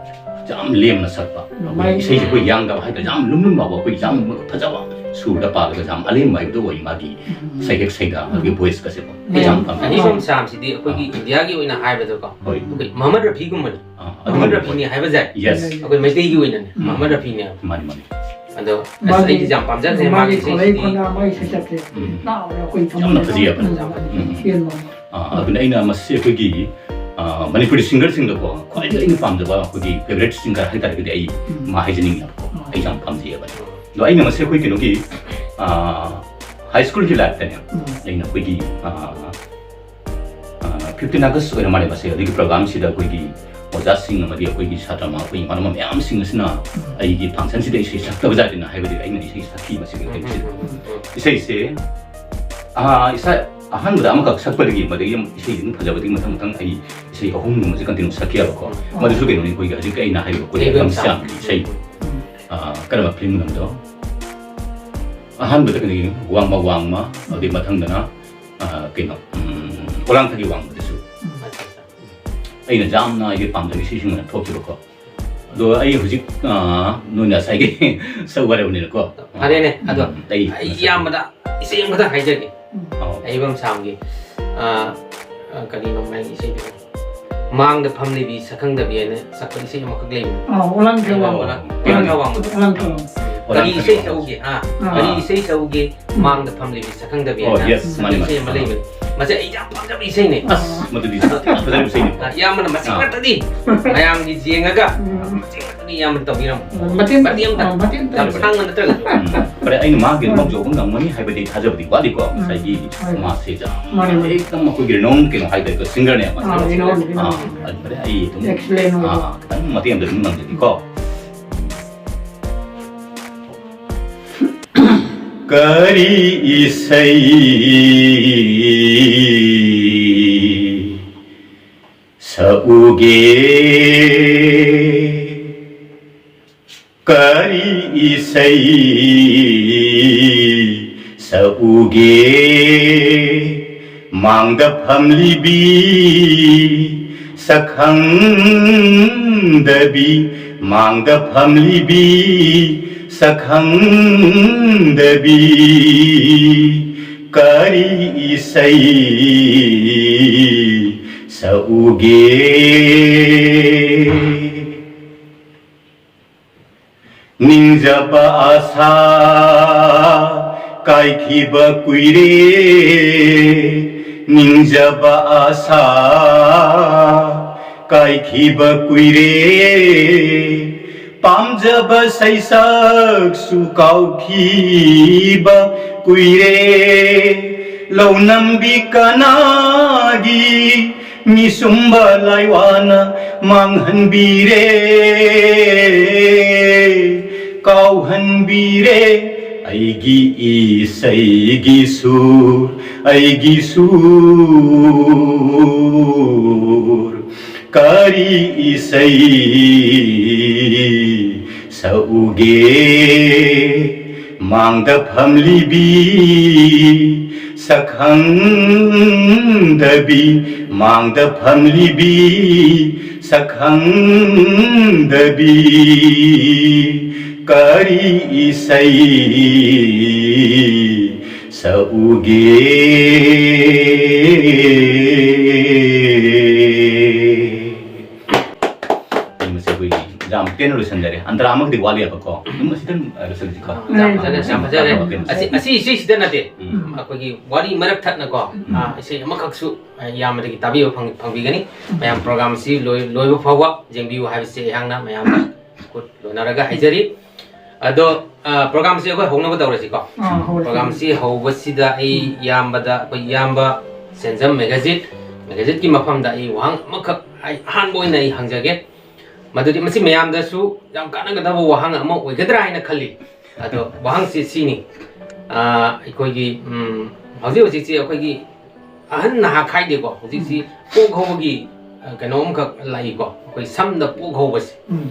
ꯌꯥꯝ ꯂꯦꯝꯅ ꯁꯛꯄ꯫ ꯑꯩꯈꯣꯏꯒꯤ ꯃꯥꯒꯤ ꯏꯁꯩꯁꯦ ꯑꯩꯈꯣꯏ ꯌꯥꯡꯗꯕ ꯍꯥꯏꯇꯥꯔꯦ, ꯌꯥꯝ ꯂꯨꯝ ꯂꯨꯝ ꯂꯥꯎꯕ, ꯑꯩꯈꯣꯏ ꯌꯥꯝ ꯐꯖꯕ ꯁꯨꯔꯗ ꯄꯥꯜꯂꯒ ꯌꯥꯝ ꯑꯂꯦꯝꯕ ꯍꯥꯏꯕꯗꯨ ꯑꯣꯏ ꯃꯥꯒꯤ ꯎꯝ꯫ ꯁꯩꯍꯦꯛ ꯁꯩꯗꯥ, ꯑꯗꯨꯒꯤ voice ꯀꯁꯦꯀꯣ꯫ ꯑꯩ ꯌꯥꯝ ꯄꯥꯝꯃꯦ꯫ ꯑꯍꯩꯕꯝ ꯁ꯭ꯌꯥꯝꯁꯤꯗꯤ ꯑꯩꯈꯣꯏꯒꯤ ꯑꯥ꯫ ꯏꯟꯗꯤꯌꯥꯒꯤ ꯑꯣꯏꯅ ꯍꯥꯏꯕꯗꯀꯣ, ꯍꯣꯏ꯫ ꯑꯩꯈꯣꯏ ꯃꯣꯍꯝꯃꯗ ꯔꯐꯤꯒꯨꯝꯕꯅꯤ꯫ ꯑꯥ, ꯃꯣꯍꯝꯃꯗ ꯑꯗꯨꯃꯥꯏꯅ ꯔꯐꯤꯅꯤ ꯍꯥꯏꯕꯁꯦ ꯌꯦꯁ꯫ ꯑꯩꯈꯣꯏ ꯃꯩꯇꯩꯒꯤ ꯑꯣꯏꯅꯅꯦ, ꯎꯝ꯫ ꯃꯣꯍꯝꯃꯗ ꯔꯐꯤꯅꯦꯕ꯫ ꯃꯥꯅꯤ, ꯃꯥꯅꯤ꯫ ꯑꯗꯣ ꯑꯁ, ꯃꯥꯒꯤ, ꯑꯩꯗꯤ ꯌꯥꯝ ꯄꯥꯝꯖꯈ꯭ꯔꯦ ꯃꯥꯒꯤ ꯃꯥꯒꯤ ꯈꯣꯂꯩ ꯏꯁꯩꯁꯤꯗꯤ꯫ ꯈꯣꯟꯗꯥ, ꯃꯥꯒꯤ ꯁꯩꯁꯛꯁꯦ ꯎꯝ꯫ ꯇꯥꯕꯗ ꯑꯩꯈꯣꯏ ꯌꯥꯝꯅ ꯊꯃꯣꯏꯗ ꯐꯖꯩꯌꯦꯕ꯫ ꯌꯥꯝ ꯄꯦꯟꯕ ꯑꯃ꯫ ꯑꯥ, ꯑꯗꯨꯅ ꯑꯩꯅ ꯃꯁꯤ ꯑꯩꯈꯣꯏꯒꯤ, ꯑ, ꯃꯅꯤꯄꯨꯔꯤ ꯁꯤꯡꯒꯔꯁꯤꯡꯗꯀꯣ ꯈ꯭ꯋꯥꯏꯗꯒꯤ ꯑꯩꯅ ꯄꯥꯝꯖꯕ ꯑꯩꯈꯣꯏꯒꯤ ꯐꯦꯕꯔꯦꯠ ꯁꯤꯡꯒꯔ ꯍꯥꯏꯇꯥꯔꯒꯗꯤ ꯑꯩ ꯎꯝ꯫ ꯃꯥ ꯍꯥꯏꯖꯅꯤꯡꯉꯦꯕꯀꯣ꯫ ꯑꯣ꯫ ꯑꯩ ꯌꯥꯝ ꯄꯥꯝꯖꯩꯑꯕ꯫ ꯑꯗꯣ ꯑꯩꯅ ꯉꯁꯤ ꯑꯩꯈꯣꯏ ꯀꯩꯅꯣꯒꯤ, ꯑ, ꯍꯥꯏ ꯁ꯭ꯀꯨꯜꯒꯤ ꯂꯥꯏꯐꯇꯅꯦ ꯎꯝ꯫ ꯑꯩꯅ ꯑꯩꯈꯣꯏꯒꯤ, ꯑ, ꯑ, ꯐꯤꯐꯇꯤꯟ ꯑꯥꯒꯁ ꯑꯣꯏꯔ ꯃꯥꯜꯂꯦ ꯃꯁꯦ꯫ ꯑꯗꯨꯒꯤ ꯄ꯭ꯔꯣꯒ꯭ꯔꯥꯝꯁꯤꯗ ꯑꯩꯈꯣꯏꯒꯤ ꯑꯣꯖꯥꯁꯤꯡ ꯑꯃꯗꯤ ꯑꯩꯈꯣꯏꯒꯤ ꯁꯥꯇ꯭ꯔ ꯑꯃ, ꯑꯩꯈꯣꯏ ꯏꯃꯥꯟꯅꯕ ꯃꯌꯥꯝꯁꯤꯡ ꯑꯁꯤꯅ ꯎꯝ꯫ ꯑꯩꯒꯤ ꯐꯪꯁꯟꯁꯤꯗ ꯏꯁꯩ ꯁꯛꯇꯕ ꯖꯥꯠꯅꯤꯅ ꯍꯥꯏꯕꯗꯤ ꯑꯩꯅ ꯏꯁꯩ ꯁꯛꯈꯤ ꯃꯁꯤꯒꯤ ꯎꯝ, ꯎꯝ, ꯎꯝ, ꯎꯝ꯫ ꯏꯁꯩꯁꯦ, ꯑ, ꯏꯁꯥ ꯑꯍꯥꯟꯕꯗ ꯑꯃꯈꯛ ꯁꯛꯄꯗꯒꯤ ꯃꯗꯒꯤ ꯑꯃꯨꯛ ꯏꯁꯩꯁꯦ ꯑꯗꯨꯝ ꯐꯖꯕꯗꯒꯤ ꯃꯊꯪ ꯃꯊꯪ ꯑꯩ ꯏꯁꯩ ꯑꯍꯨꯝꯒꯨꯝꯕꯁꯦ ꯀꯟꯇꯤꯅ꯭ꯌꯨ ꯁꯛꯈꯤꯑꯕꯀꯣ꯫ ꯎꯝ꯫ ꯃꯗꯨꯁꯨ ꯀꯩꯅꯣꯅꯤ ꯑꯩꯈꯣꯏꯒꯤ ꯍꯧꯖꯤꯛ ꯑꯩꯅ ꯍꯥꯏꯔꯤꯕ ꯑꯩꯈꯣꯏꯒꯤ ꯂꯩꯕꯝ ꯑꯦꯜꯕꯝ ꯁꯥꯝ꯫ ꯁꯥꯝꯒꯤ ꯏꯁꯩ꯫ ꯎꯝ꯫ ꯑ, ꯀꯔꯝꯕ ꯐꯤꯂꯝ ꯂꯝꯗꯣ? ꯑꯍꯥꯟꯕꯗ ꯀꯩꯅꯣꯒꯤ ꯋꯥꯡꯃ ꯋꯥꯡꯃ, ꯑꯗꯨꯒꯤ ꯃꯊꯪꯗꯅ, ꯑ, ꯀꯩꯅꯣ, ꯎꯝ, ꯄꯣꯂꯥꯡꯊꯛꯀꯤ ꯋꯥꯡꯃꯗꯁꯨ꯫ ꯎꯝ꯫ ꯑꯠꯆꯥ, ꯑꯠꯆꯥ꯫ ꯑꯩꯅ ꯌꯥꯝꯅ ꯑꯩꯒꯤ ꯄꯥꯝꯖꯕ ꯏꯁꯩꯁꯤꯡ ꯑꯣꯏꯅ ꯊꯣꯛꯈꯤꯕꯀꯣ꯫ ꯑꯗꯣ ꯑꯩ ꯍꯧꯖꯤꯛ, ꯑ, ꯅꯣꯏꯅ ꯉꯁꯥꯏꯒꯤ ꯁꯛꯎ ꯍꯥꯏꯔꯕꯅꯤꯅꯀꯣ꯫ ꯐꯔꯦꯅꯦ, ꯑꯗꯣ ꯎꯝ, ꯑꯩ ꯑꯩ ꯏꯌꯥꯝꯕꯗ ꯏꯁꯩ ꯑꯃꯈꯛꯇꯪ ꯍꯥꯏꯖꯒꯦ꯫ ꯑꯧ꯫ ꯑꯩꯕꯝ ꯁꯥꯝꯒꯤ, ꯑ, ꯑ, ꯀꯔꯤꯅꯣ ꯃꯥꯒꯤ ꯏꯁꯩꯗꯣ? ꯃꯥꯡꯗ ꯐꯝꯂꯤꯕꯤ ꯁꯛꯈꯪꯗꯕꯤ ꯍꯥꯏꯅ ꯁꯛꯄ ꯏꯁꯩ ꯑꯃꯈꯛ ꯂꯩꯕꯅꯦ꯫ ꯑꯥ, ꯑꯣꯂꯥꯡ ꯊꯦꯜ ꯋꯥꯡꯃ꯫ ꯑꯣꯂꯥꯡ ꯊꯦꯜ ꯋꯥꯡꯃ꯫ ꯑꯣꯂꯥꯡ ꯊꯦꯜ ꯋꯥꯡꯃ꯫ ꯀꯔꯤ ꯏꯁꯩ ꯁꯛꯎꯒꯦ? ꯍꯥ? ꯑꯥ꯫ ꯀꯔꯤ ꯏꯁꯩ ꯁꯛꯎꯒꯦ? ꯎꯝ꯫ ꯃꯥꯡꯗ ꯐꯝꯂꯤꯕꯤ ꯁꯛꯈꯪꯗꯕꯤ ꯑꯣ, ꯍꯥꯏꯅ yes, ꯁꯛꯄ ꯃꯥꯅꯦ, ꯏꯁꯩ ꯃꯥꯅꯦ꯫ ꯑꯃ ꯂꯩꯕꯅꯦ꯫ ꯃꯁꯤ ꯑꯩ ꯌꯥꯝ ꯄꯥꯝꯖꯕ ꯏꯁꯩꯅꯦ꯫ ꯑꯁ, ꯃꯗꯨꯗꯤ ꯐꯖꯅ ꯐꯖꯕ ꯏꯁꯩꯅꯤ꯫ ꯑ, ꯏꯌꯥꯝꯕꯅ ꯃꯁꯤ ꯑꯥ꯫ ꯉꯥꯛꯇꯗꯤ ꯃꯌꯥꯝꯒꯤ ꯌꯦꯡꯉꯒ ꯎꯝ꯫ ꯃꯁꯤ ꯉꯥꯛꯇꯗꯤ ꯏꯌꯥꯝꯕꯅ ꯇꯧꯕꯤꯔꯝꯃꯨ꯫ ꯃꯇꯦꯡ ꯃꯇꯦꯡ ꯑꯃꯇ ꯑꯥ, ꯃꯇꯦꯡ ꯌꯥꯝ ꯇꯧꯕꯤꯔꯝꯃꯨ꯫ ꯁꯥꯡꯅ ꯅꯠꯇ꯭ꯔꯒꯁꯨ꯫ ꯎꯝ꯫ ꯐꯔꯦ, ꯑꯩꯅ ꯃꯥꯒꯤ ꯎꯝ꯫ ꯃꯥꯡꯖꯧꯕ ꯉꯝꯒꯅꯤ ꯍꯥꯏꯕꯗꯤ ꯊꯥꯖꯕꯗꯤ ꯋꯥꯠꯂꯤꯀꯣ꯫ ꯎꯝ꯫ ꯉꯁꯥꯏꯒꯤ ꯍꯣꯏ꯫ ꯃꯥꯁꯦ ꯌꯥꯝ ꯃꯥꯅꯦ, ꯃꯥꯅꯦ꯫ ꯑꯦꯛꯗꯝ ꯑꯩꯈꯣꯏꯒꯤ renowned ꯀꯩꯅꯣ ꯍꯥꯏꯇꯥꯔꯦꯀꯣ, ꯁꯤꯡꯒꯔꯅꯦ ꯃꯥꯁꯦ꯫ ꯑꯥ, renowned, ꯑꯥ, renowned꯫ ꯑꯗꯨ ꯐꯔꯦ, ꯑꯩ ꯑꯗꯨꯝ, excellent ꯑꯣꯏꯕ꯫ ꯑꯥ, ꯈꯤꯇꯪ ꯃꯇꯦꯡ ꯑꯝꯇ ꯑꯗꯨꯝ ꯉꯝꯖꯒꯦꯀꯣ꯫ ꯀꯔꯤ ꯏꯁꯩ ꯁꯛꯎꯒꯦ? ꯀꯔꯤ ꯏꯁꯩ ꯁꯛꯎꯒꯦ? ꯃꯥꯡꯗ ꯐꯝꯂꯤꯕꯤ ꯁꯛꯈꯪꯗꯕꯤ, ꯃꯥꯡꯗ ꯐꯝꯂꯤꯕꯤ ꯁꯛꯈꯪꯗꯕꯤ, ꯀꯔꯤ ꯏꯁꯩ ꯁꯛꯎꯒꯦ? ꯅꯤꯡꯖꯕ ꯑꯁꯥ ꯀꯥꯏꯈꯤꯕ ꯀꯨꯏꯔꯦ, ꯅꯤꯡꯖꯕ ꯑꯥꯁꯥ ꯀꯥꯏꯈꯤꯕ ꯀꯨꯏꯔꯦ, ꯄꯥꯝꯖꯕ ꯁꯩꯁꯛꯁꯨ ꯀꯥꯎꯈꯤꯕ ꯀꯨꯏꯔꯦ꯫ ꯂꯧꯅꯝꯕꯤ ꯀꯅꯥꯒꯤ ꯃꯤꯁꯨꯝꯕ ꯂꯥꯏꯋꯥꯅ ꯃꯥꯡꯍꯟꯕꯤꯔꯦ, ꯀꯥꯎꯍꯟꯕꯤꯔꯦ꯫ ꯑꯩꯒꯤ ꯏꯁꯩꯒꯤ ꯁꯨꯔ, ꯑꯩꯒꯤ ꯁꯨꯔ, ꯀꯔꯤ ꯏꯁꯩ ꯁꯛꯎꯒꯦ? ꯃꯥꯡꯗ ꯐꯝꯂꯤꯕꯤ ꯁꯛꯈꯪꯗꯕꯤ, ꯃꯥꯡꯗ ꯐꯝꯂꯤꯕꯤ ꯁꯛꯈꯪꯗꯕꯤ, ꯀꯔꯤ ꯏꯁꯩ ꯁꯛꯎꯒꯦ? ꯃꯁꯤ ꯑꯩꯈꯣꯏꯒꯤ ꯌꯥꯝ ꯄꯦꯟꯅ ꯂꯣꯏꯁꯤꯟꯖꯔꯦ꯫ ꯑꯟꯇꯔꯥ ꯑꯃꯒꯗꯤ ꯋꯥꯠꯂꯤꯑꯕꯀꯣ, ꯑꯗꯨꯝ ꯑꯁꯤꯗ ꯑꯗꯨꯝ, ꯑ, ꯂꯣꯏꯁꯤꯜꯂꯁꯤꯀꯣ꯫ ꯎꯝ, ꯌꯥꯝ ꯐꯖꯔꯦ, ꯌꯥꯝ ꯐꯖꯔꯦ꯫ ꯎꯝ, ꯑꯁꯤ, ꯑꯁꯤ, ꯁꯤꯁꯤꯗ ꯅꯠꯇꯦ꯫ ꯎꯝ꯫ ꯑꯩꯈꯣꯏꯒꯤ ꯋꯥꯔꯤ ꯃꯔꯛ ꯊꯠꯅꯀꯣ, ꯎꯝ꯫ ꯑ, ꯏꯁꯩ ꯑꯃꯈꯛꯁꯨ, ꯑ, ꯏꯌꯥꯝꯕꯗꯒꯤ ꯇꯥꯕꯤꯕ ꯐꯪ-, ꯐꯪꯕꯤꯒꯅꯤ꯫ ꯃꯌꯥꯝ ꯄ꯭ꯔꯣꯒꯥꯝꯁꯤ ꯂꯣꯏ-, ꯂꯣꯏꯕ ꯐꯥꯎꯕ ꯌꯦꯡꯕꯤꯌꯨ ꯍꯥꯏꯕꯁꯤ ꯑꯩꯍꯥꯛꯅ ꯃꯌꯥꯝꯗ ꯈꯨꯠ ꯂꯣꯟꯅꯔꯒ ꯍꯥꯏꯖꯔꯤ꯫ ꯑꯗꯣ, ꯑ, ꯄ꯭ꯔꯣꯒꯥꯝꯁꯤ ꯑꯩꯈꯣꯏ ꯍꯧꯅꯕ ꯇꯧꯔꯁꯤꯀꯣ꯫ ꯑꯥ, ꯍꯧꯔꯁꯤ꯫ ꯄ꯭ꯔꯣꯒꯥꯝꯁꯤ ꯍꯧꯕꯁꯤꯗ ꯑꯩ ꯎꯝ꯫ ꯏꯌꯥꯝꯕꯗ, ꯑꯩꯈꯣꯏ ꯏꯌꯥꯝꯕ ꯁꯦꯟꯖꯝ ꯃꯦꯒꯥꯖꯤꯠ, ꯃꯦꯒꯥꯖꯤꯠꯀꯤ ꯃꯐꯝꯗ ꯑꯩ ꯋꯥꯍꯪ ꯑꯃꯈꯛ ꯑꯩ ꯑꯍꯥꯟꯕ ꯑꯣꯏꯅ ꯑꯩ ꯍꯪꯖꯒꯦ꯫ ꯃꯗꯨꯗꯤ ꯃꯁꯤ ꯃꯌꯥꯝꯗꯁꯨ ꯌꯥꯝ ꯀꯥꯟꯅꯒꯗꯕ ꯋꯥꯍꯪ ꯑꯃ ꯑꯣꯏꯒꯗ꯭ꯔꯥ ꯍꯥꯏꯅ ꯈꯜꯂꯤ꯫ ꯑꯗꯣ ꯋꯥꯍꯪꯁꯤ ꯁꯤꯅꯤ꯫ ꯑ, ꯑꯩꯈꯣꯏꯒꯤ, ꯎꯝ, ꯍꯧꯖꯤꯛ ꯍꯧꯖꯤꯛꯁꯤ ꯑꯩꯈꯣꯏꯒꯤ ꯑꯍꯟ ꯅꯍꯥ ꯈꯥꯏꯗꯦꯀꯣ꯫ ꯍꯧꯖꯤꯛꯁꯤ ꯎꯝ꯫ ꯄꯣꯛ ꯍꯧꯕꯒꯤ, ꯑ, ꯀꯩꯅꯣ ꯑꯃꯈꯛ ꯂꯥꯛꯏꯀꯣ꯫ ꯑꯩꯈꯣꯏ ꯁꯝꯗ ꯄꯣꯛ ꯍꯧꯕꯁꯦ꯫ ꯎꯝ꯫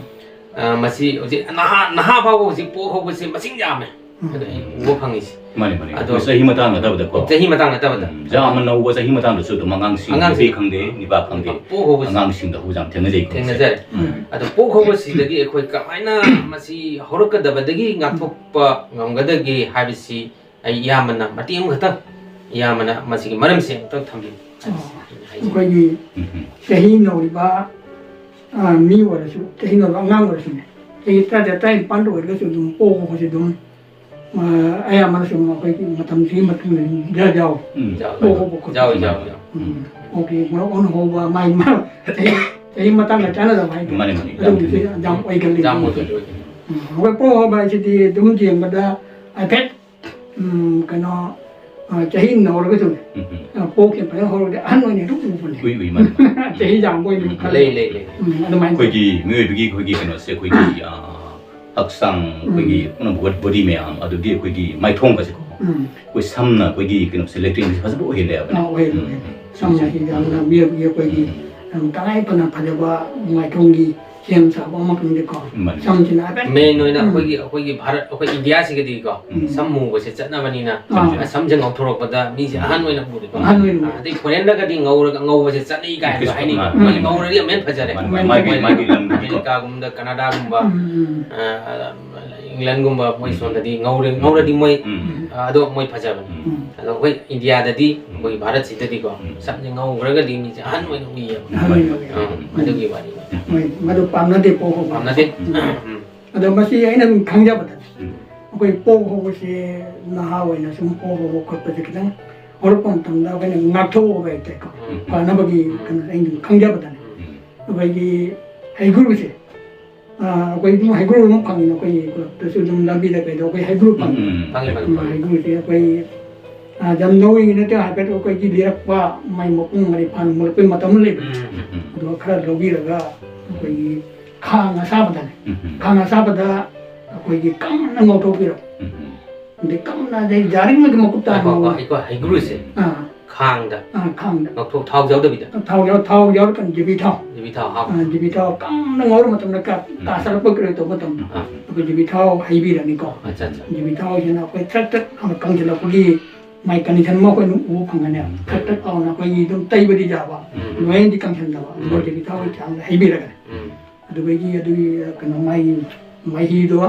ꯑ, ꯃꯁꯤ ꯍꯧꯖꯤꯛ ꯅꯍꯥ, ꯅꯍꯥ ꯐꯥꯎꯕ ꯍꯧꯖꯤꯛ ꯄꯣꯛ ꯍꯧꯕꯁꯦ ꯃꯁꯤꯡ ꯌꯥꯝꯃꯦ꯫ ꯎꯝ꯫ ꯑꯗꯣ ꯑꯩ ꯎꯕ ꯐꯪꯉꯤꯁꯦ꯫ ꯃꯥꯅꯤ, ꯃꯥꯅꯤ꯫ ꯑꯗꯣ ꯑꯩꯈꯣꯏ ꯆꯍꯤ ꯃꯇꯥꯡ ꯅꯠꯇꯕꯗꯀꯣ꯫ ꯆꯍꯤ ꯃꯇꯥꯡ ꯅꯠꯇꯕꯗ꯫ ꯎꯝ, ꯌꯥꯝꯅ ꯅꯧꯕ ꯆꯍꯤ ꯃꯇꯥꯡꯗꯁꯨ ꯑꯗꯨꯝ ꯑꯉꯥꯡꯁꯤꯡ, ꯑꯉꯥꯡꯁꯤꯡ꯫ ꯅꯨꯄꯤ ꯈꯪꯗꯦ, ꯅꯨꯄꯥ ꯈꯪꯗꯦ, ꯄꯣꯛ ꯍꯧꯕꯁꯦ꯫ ꯑꯉꯥꯡꯁꯤꯡꯗ ꯍꯧꯕꯁꯦ ꯌꯥꯝ ꯊꯦꯡꯅꯖꯩꯀꯣ꯫ ꯊꯦꯡꯅꯖꯔꯦ꯫ ꯎꯝ꯫ ꯑꯗꯣ ꯄꯣꯛ ꯍꯧꯕꯁꯤꯗꯒꯤ ꯑꯩꯈꯣꯏ ꯀꯃꯥꯏꯅ ꯃꯁꯤ ꯍꯧꯔꯛꯀꯗꯕꯗꯒꯤ ꯉꯥꯛꯊꯣꯛꯄ ꯉꯝꯒꯗꯒꯦ ꯍꯥꯏꯕꯁꯤ ꯑꯩ ꯏꯌꯥꯝꯕꯅ ꯃꯇꯦꯛ ꯑꯃꯈꯛꯇꯪ, ꯏꯌꯥꯝꯕꯅ ꯃꯁꯤꯒꯤ ꯃꯔꯝꯁꯤ ꯑꯃꯨꯛꯇꯪ ꯊꯝꯕꯤꯌꯨ꯫ ꯑꯣ꯫ ꯑꯩꯅ ꯍꯥꯏꯖꯩ꯫ ꯑꯩꯈꯣꯏꯒꯤ ꯎꯝ꯫ ꯆꯍꯤ ꯅꯧꯔꯤꯕ, ꯑ, ꯃꯤ ꯑꯣꯏꯔꯁꯨ, ꯆꯍꯤ ꯅꯧꯔꯤꯕ ꯑꯉꯥꯡ ꯑꯣꯏꯔꯁꯨꯅꯦ, ꯆꯍꯤ ꯇꯔꯥꯇꯔꯦꯠ, ꯇꯔꯥꯅꯤꯄꯥꯟꯗ ꯑꯣꯏꯔꯒꯁꯨ ꯑꯗꯨꯝ ꯄꯣꯛ ꯍꯧꯕꯁꯦ ꯑꯗꯨꯝ ꯑ, ꯑꯌꯥꯝꯕꯅ ꯁꯨꯝ ꯑꯩꯈꯣꯏꯒꯤ ꯃꯇꯝꯁꯤꯒꯤ ꯃꯇꯨꯡ ꯏꯟꯅ ꯌꯥꯎ-, ꯎꯝ꯫ ꯌꯥꯎ-, ꯌꯥꯎꯕ ꯈꯣꯠꯄ꯫ ꯌꯥꯎꯏ, ꯌꯥꯎꯏ, ꯌꯥꯎꯏ꯫ ꯎꯝ꯫ ꯑꯣꯀꯦ, ꯃꯔꯨꯞ ꯑꯣꯟ ꯍꯧꯕ, ꯃꯥꯏ, ꯃꯥ-, ꯆꯍꯤ, ꯆꯍꯤ ꯃꯇꯥꯡꯒ ꯆꯥꯟꯅꯗꯕ ꯍꯥꯏꯇꯥꯔꯦ꯫ ꯃꯥꯅꯤ, ꯃꯥꯅꯤ꯫ ꯌꯥꯝ ꯑꯗꯨꯒꯨꯝꯕꯁꯨ ꯆꯨꯝꯃꯤ꯫ ꯌꯥꯝ ꯑꯣꯏꯒꯜꯂꯤ꯫ ꯌꯥꯝ ꯑꯣꯏꯒꯜꯂꯤ, ꯑꯣꯏꯒꯜꯂꯤ꯫ ꯎꯝ, ꯑꯩꯈꯣꯏ ꯄꯣꯛ ꯍꯧꯕ ꯍꯥꯏꯁꯤꯗꯤ ꯑꯗꯨꯝ ꯌꯦꯡꯕꯗ ꯍꯥꯏꯐꯦꯠ, ꯎꯝ, ꯀꯩꯅꯣ, ꯑ, ꯆꯍꯤ ꯅꯧꯔꯒꯁꯨ, ꯎꯝ, ꯎꯝ꯫ ꯑ, ꯄꯣꯛꯈꯤꯕ ꯐꯖꯅ ꯍꯧꯔꯒꯗꯤ ꯑꯍꯟ ꯑꯣꯏꯅ ꯑꯗꯨꯝ ꯎꯕꯅꯦ꯫ ꯎꯏ, ꯎꯏ, ꯃꯥꯅꯤ, ꯃꯥꯅꯤ꯫ ꯆꯍꯤ ꯌꯥꯝꯕ ꯑꯣꯏꯅ ꯎꯝ, ꯈꯜꯂꯦ꯫ ꯂꯩ, ꯂꯩ, ꯂꯩ꯫ ꯎꯝ, ꯑꯗꯨꯃꯥꯏꯅ ꯇꯧꯋꯤ꯫ ꯑꯩꯈꯣꯏꯒꯤ ꯃꯤꯑꯣꯏꯕꯒꯤ ꯑꯩꯈꯣꯏꯒꯤ ꯀꯩꯅꯣꯁꯦ ꯑꯩꯈꯣꯏꯒꯤ, ꯑ, ꯍꯛꯆꯥꯡ, ꯑꯩꯈꯣꯏꯒꯤ ꯎꯝ꯫ ꯄꯨꯝꯅꯃꯛ ꯕꯣ-, ꯕꯣꯗꯤ ꯃꯌꯥꯝ, ꯑꯗꯨꯗꯤ ꯑꯩꯈꯣꯏꯒꯤ ꯃꯥꯏꯊꯣꯡꯒꯁꯦꯀꯣ, ꯎꯝ꯫ ꯑꯩꯈꯣꯏ ꯁꯝꯅ ꯑꯩꯈꯣꯏꯒꯤ ꯀꯩꯅꯣꯁꯦ, ꯂꯦꯇ꯭ꯔꯤꯟꯁꯦ ꯐꯖꯕ ꯑꯣꯏꯍꯜꯂꯦꯕ꯫ ꯑꯥ, ꯑꯣꯏꯍꯜꯂꯦ, ꯎꯝ, ꯑꯣꯏꯍꯜꯂꯦ꯫ ꯎꯝ꯫ ꯁꯝ ꯎꯝ꯫ ꯑꯁꯤ ꯌꯥꯝꯅ ꯃꯤꯑꯣꯏꯕꯒꯤ ꯑꯩꯈꯣꯏꯒꯤ ꯎꯝ꯫ ꯌꯥꯝ ꯇꯉꯥꯏ ꯐꯗꯅ ꯐꯖꯕ ꯃꯥꯏꯊꯣꯡꯒꯤ ꯁꯦꯝ ꯁꯥꯕ ꯑꯃꯈꯛꯅꯤꯀꯣ꯫ ꯃꯥꯅꯤ꯫ ꯁꯝꯁꯤꯅ ꯍꯥꯏꯐꯦꯠ ꯃꯦꯟ ꯑꯣꯏꯅ ꯎꯝ꯫ ꯑꯩꯈꯣꯏꯒꯤ, ꯑꯩꯈꯣꯏꯒꯤ ꯚꯥꯔꯠ, ꯑꯩꯈꯣꯏ ꯏꯟꯗꯤꯌꯥꯁꯤꯒꯗꯤꯀꯣ, ꯎꯝ꯫ ꯁꯝ ꯃꯨꯕꯁꯦ ꯆꯠꯅꯕꯅꯤꯅ, ꯑꯥ꯫ ꯁꯝꯁꯦ ꯉꯧꯊꯣꯔꯛꯄꯗ ꯃꯤꯁꯦ ꯑꯍꯟ ꯑꯣꯏꯅ ꯎꯔꯦꯀꯣ꯫ ꯑꯍꯟ ꯑꯣꯏꯅ ꯎꯔꯦ꯫ ꯑꯗꯩ ꯐꯣꯔꯦꯟꯗꯒꯗꯤ ꯉꯧꯔꯒ, ꯉꯧꯕꯁꯦ ꯆꯠꯅꯩ ꯀꯥꯏꯅ ꯏꯪꯂꯤꯁ ꯍꯥꯏꯅꯩꯀꯣ꯫ ꯃꯥꯅꯤ, ꯃꯣꯏ ꯃꯥꯅꯤ꯫ ꯉꯧꯔꯗꯤ ꯑꯃꯨꯛ ꯍꯦꯟꯅ ꯐꯖꯔꯦ꯫ ꯃꯥꯅꯤ, ꯃꯥꯅꯤ꯫ ꯃꯥꯒꯤ, ꯃꯥꯒꯤ ꯂꯝꯒꯤꯀꯣ꯫ ꯑꯃꯦꯔꯤꯀꯥꯒꯨꯝꯕꯗ, ꯀꯅꯥꯗꯥꯒꯨꯝꯕ, ꯎꯝ, ꯎꯝ꯫ ꯑ, ꯏꯪꯂꯦꯟꯒꯨꯝꯕ ꯃꯣꯏ ꯎꯝ꯫ ꯁꯣꯝꯗꯗꯤ ꯉꯧꯔꯦ-, ꯉꯧꯔꯗꯤ ꯃꯣꯏ, ꯎꯝ꯫ ꯑ, ꯑꯗꯣ ꯃꯣꯏ ꯐꯖꯕꯅꯤ꯫ ꯎꯝ꯫ ꯑꯗꯣ ꯑꯩꯈꯣꯏ ꯏꯟꯗꯤꯌꯥꯗꯗꯤ, ꯎꯝ꯫ ꯑꯩꯈꯣꯏ ꯚꯥꯔꯠꯁꯤꯗꯗꯤꯀꯣ, ꯎꯝ꯫ ꯁꯝꯁꯦ ꯉꯧꯈ꯭ꯔꯒꯗꯤ ꯃꯤꯁꯦ ꯑꯍꯟ ꯑꯣꯏꯅ ꯎꯏꯌꯦꯕ꯫ ꯑꯍꯟ ꯑꯣꯏꯅ ꯎꯏꯌꯦ꯫ ꯑ, ꯎꯝ꯫ ꯑꯗꯨꯒꯤ ꯋꯥꯅꯤ꯫ ꯍꯣꯏ, ꯃꯗꯨ ꯄꯥꯝꯅꯗꯦ, ꯄꯣꯛ ꯍꯧꯕ꯫ ꯄꯥꯝꯅꯗꯦ꯫ ꯎꯝ꯫ ꯎꯝ꯫ ꯑꯗꯣ ꯃꯁꯤ ꯑꯩꯅ ꯑꯗꯨꯝ ꯈꯪꯖꯕꯗ, ꯎꯝ꯫ ꯑꯩꯈꯣꯏ ꯄꯣꯛ ꯍꯧꯕꯁꯦ ꯅꯍꯥ ꯑꯣꯏꯅ ꯁꯨꯝ ꯄꯣꯛ ꯍꯧꯕ ꯈꯣꯠꯄꯁꯦ ꯈꯤꯇꯪ ꯍꯧꯔꯛꯄ ꯃꯇꯝꯗ ꯑꯩꯈꯣꯏꯅ ꯉꯥꯛꯊꯣꯛꯍꯧꯕ ꯍꯥꯏꯇꯥꯔꯦꯀꯣ꯫ ꯎꯝ꯫ ꯐꯅꯕꯒꯤ ꯎꯝ꯫ ꯀꯩꯅꯣ ꯑꯩꯅ ꯑꯗꯨꯝ ꯈꯪꯖꯕꯗꯅꯦ꯫ ꯎꯝ꯫ ꯑꯩꯈꯣꯏꯒꯤ ꯍꯩꯒ꯭ꯔꯨꯁꯦ, ꯑ, ꯑꯩꯈꯣꯏ ꯑꯗꯨꯝ ꯍꯩꯒ꯭ꯔꯨ ꯑꯗꯨꯝ ꯐꯪꯉꯤꯅ, ꯑꯩꯈꯣꯏ ꯈꯨꯂꯛꯇꯁꯨ ꯑꯗꯨꯝ ꯂꯝꯕꯤꯗ ꯀꯩꯗ ꯑꯩꯈꯣꯏ ꯍꯩꯒ꯭ꯔꯨ ꯐꯪꯉꯤ꯫ ꯎꯝ, ꯎꯝ꯫ ꯐꯪꯉꯤ, ꯐꯪꯉꯤ, ꯎꯝ, ꯐꯪꯉꯤ꯫ ꯍꯩꯒ꯭ꯔꯨꯁꯦ ꯑꯩꯈꯣꯏ, ꯑ, ꯌꯥꯝ ꯂꯧꯔꯤꯉꯩ ꯅꯠꯇꯦ, ꯍꯥꯏꯐꯦꯠ ꯑꯩꯈꯣꯏꯒꯤ ꯂꯤꯔꯛꯄ, ꯃꯥꯏ ꯃꯄꯨꯡ ꯃꯔꯩ ꯐꯥꯅ ꯃꯨꯜꯂꯛꯄꯩ ꯃꯇꯝ ꯑꯃ ꯂꯩꯕꯅꯦ꯫ ꯎꯝ, ꯎꯝ, ꯎꯝ꯫ ꯑꯗꯨꯒ ꯈꯔ ꯂꯧꯕꯤꯔꯒ ꯑꯩꯈꯣꯏꯒꯤ ꯈꯥꯡ ꯑꯁꯥꯕꯗꯅꯦ, ꯎꯝ, ꯎꯝ꯫ ꯈꯥꯡ ꯑꯁꯥꯕꯗ ꯑꯩꯈꯣꯏꯒꯤ ꯀꯪꯅ ꯉꯧꯊꯣꯛꯄꯤꯔꯣ꯫ ꯎꯝ, ꯎꯝ꯫ ꯑꯗꯩ ꯀꯪꯅ, ꯑꯗꯩ ꯌꯥꯔꯤꯉꯩꯒꯤ ꯃꯀꯨꯞ ꯇꯥꯅ ꯉꯧ-, ꯉꯥꯏꯈꯣ, ꯉꯥꯏꯈꯣ, ꯍꯩꯒ꯭ꯔꯨꯁꯦ꯫ ꯑꯥ꯫ ꯈꯥꯡꯗ ꯑꯥ, ꯈꯥꯡꯗ꯫ ꯉꯧꯊꯣꯛ-, ꯊꯥꯎ ꯌꯥꯎꯗꯕꯤꯗ? ꯊꯥꯎ ꯌꯥꯎ-, ꯊꯥꯎ ꯌꯥꯎꯔꯀꯥꯟꯗ ꯌꯨꯕꯤ ꯊꯥꯎ꯫ ꯌꯨꯕꯤ ꯊꯥꯎ ꯍꯥꯞꯄ꯫ ꯑꯥ, ꯌꯨꯕꯤ ꯊꯥꯎ ꯀꯪꯅ ꯉꯧꯔ ꯃꯇꯝꯗ ꯀ-, ꯎꯝ꯫ ꯀꯥꯁꯜꯂꯛꯄ ꯀꯩꯅꯣ ꯇꯧꯕ ꯃꯇꯝꯗꯣ, ꯑꯥ꯫ ꯑꯩꯈꯣꯏ ꯌꯨꯕꯤ ꯊꯥꯎ ꯍꯩꯕꯤꯔꯅꯤꯀꯣ꯫ ꯑꯠꯆꯥ, ꯑꯠꯆꯥ꯫ ꯌꯨꯕꯤ ꯊꯥꯎꯁꯤꯅ ꯑꯩꯈꯣꯏ ꯊ꯭ꯔꯛ ꯊ꯭ꯔꯛ ꯂꯥꯎꯅ ꯀꯪꯁꯤꯜꯂꯛꯄꯒꯤ ꯃꯥꯏ condition ꯑꯃ ꯑꯩꯈꯣꯏꯅ ꯎꯕ ꯐꯪꯒꯅꯦꯕ꯫ ꯎꯝ꯫ ꯊ꯭ꯔꯛ ꯊ꯭ꯔꯛ ꯂꯥꯎꯅ ꯑꯩꯈꯣꯏꯒꯤ ꯑꯗꯨꯝ ꯇꯩꯕꯗꯤ ꯌꯥꯕ, ꯎꯝ꯫ ꯂꯣꯏꯅꯗꯤ ꯀꯪꯁꯤꯟꯗꯕ, ꯑꯗꯨꯒ ꯎꯝ꯫ ꯌꯨꯕꯤ ꯊꯥꯎꯒꯤ ꯆꯥꯡꯗ ꯍꯩꯕꯤꯔꯒꯅꯦ꯫ ꯎꯝ꯫ ꯑꯗꯨꯗꯒꯤ ꯑꯗꯨꯒꯤ, ꯀꯩꯅꯣ, ꯃꯥꯒꯤ ꯃꯍꯤꯗꯣ,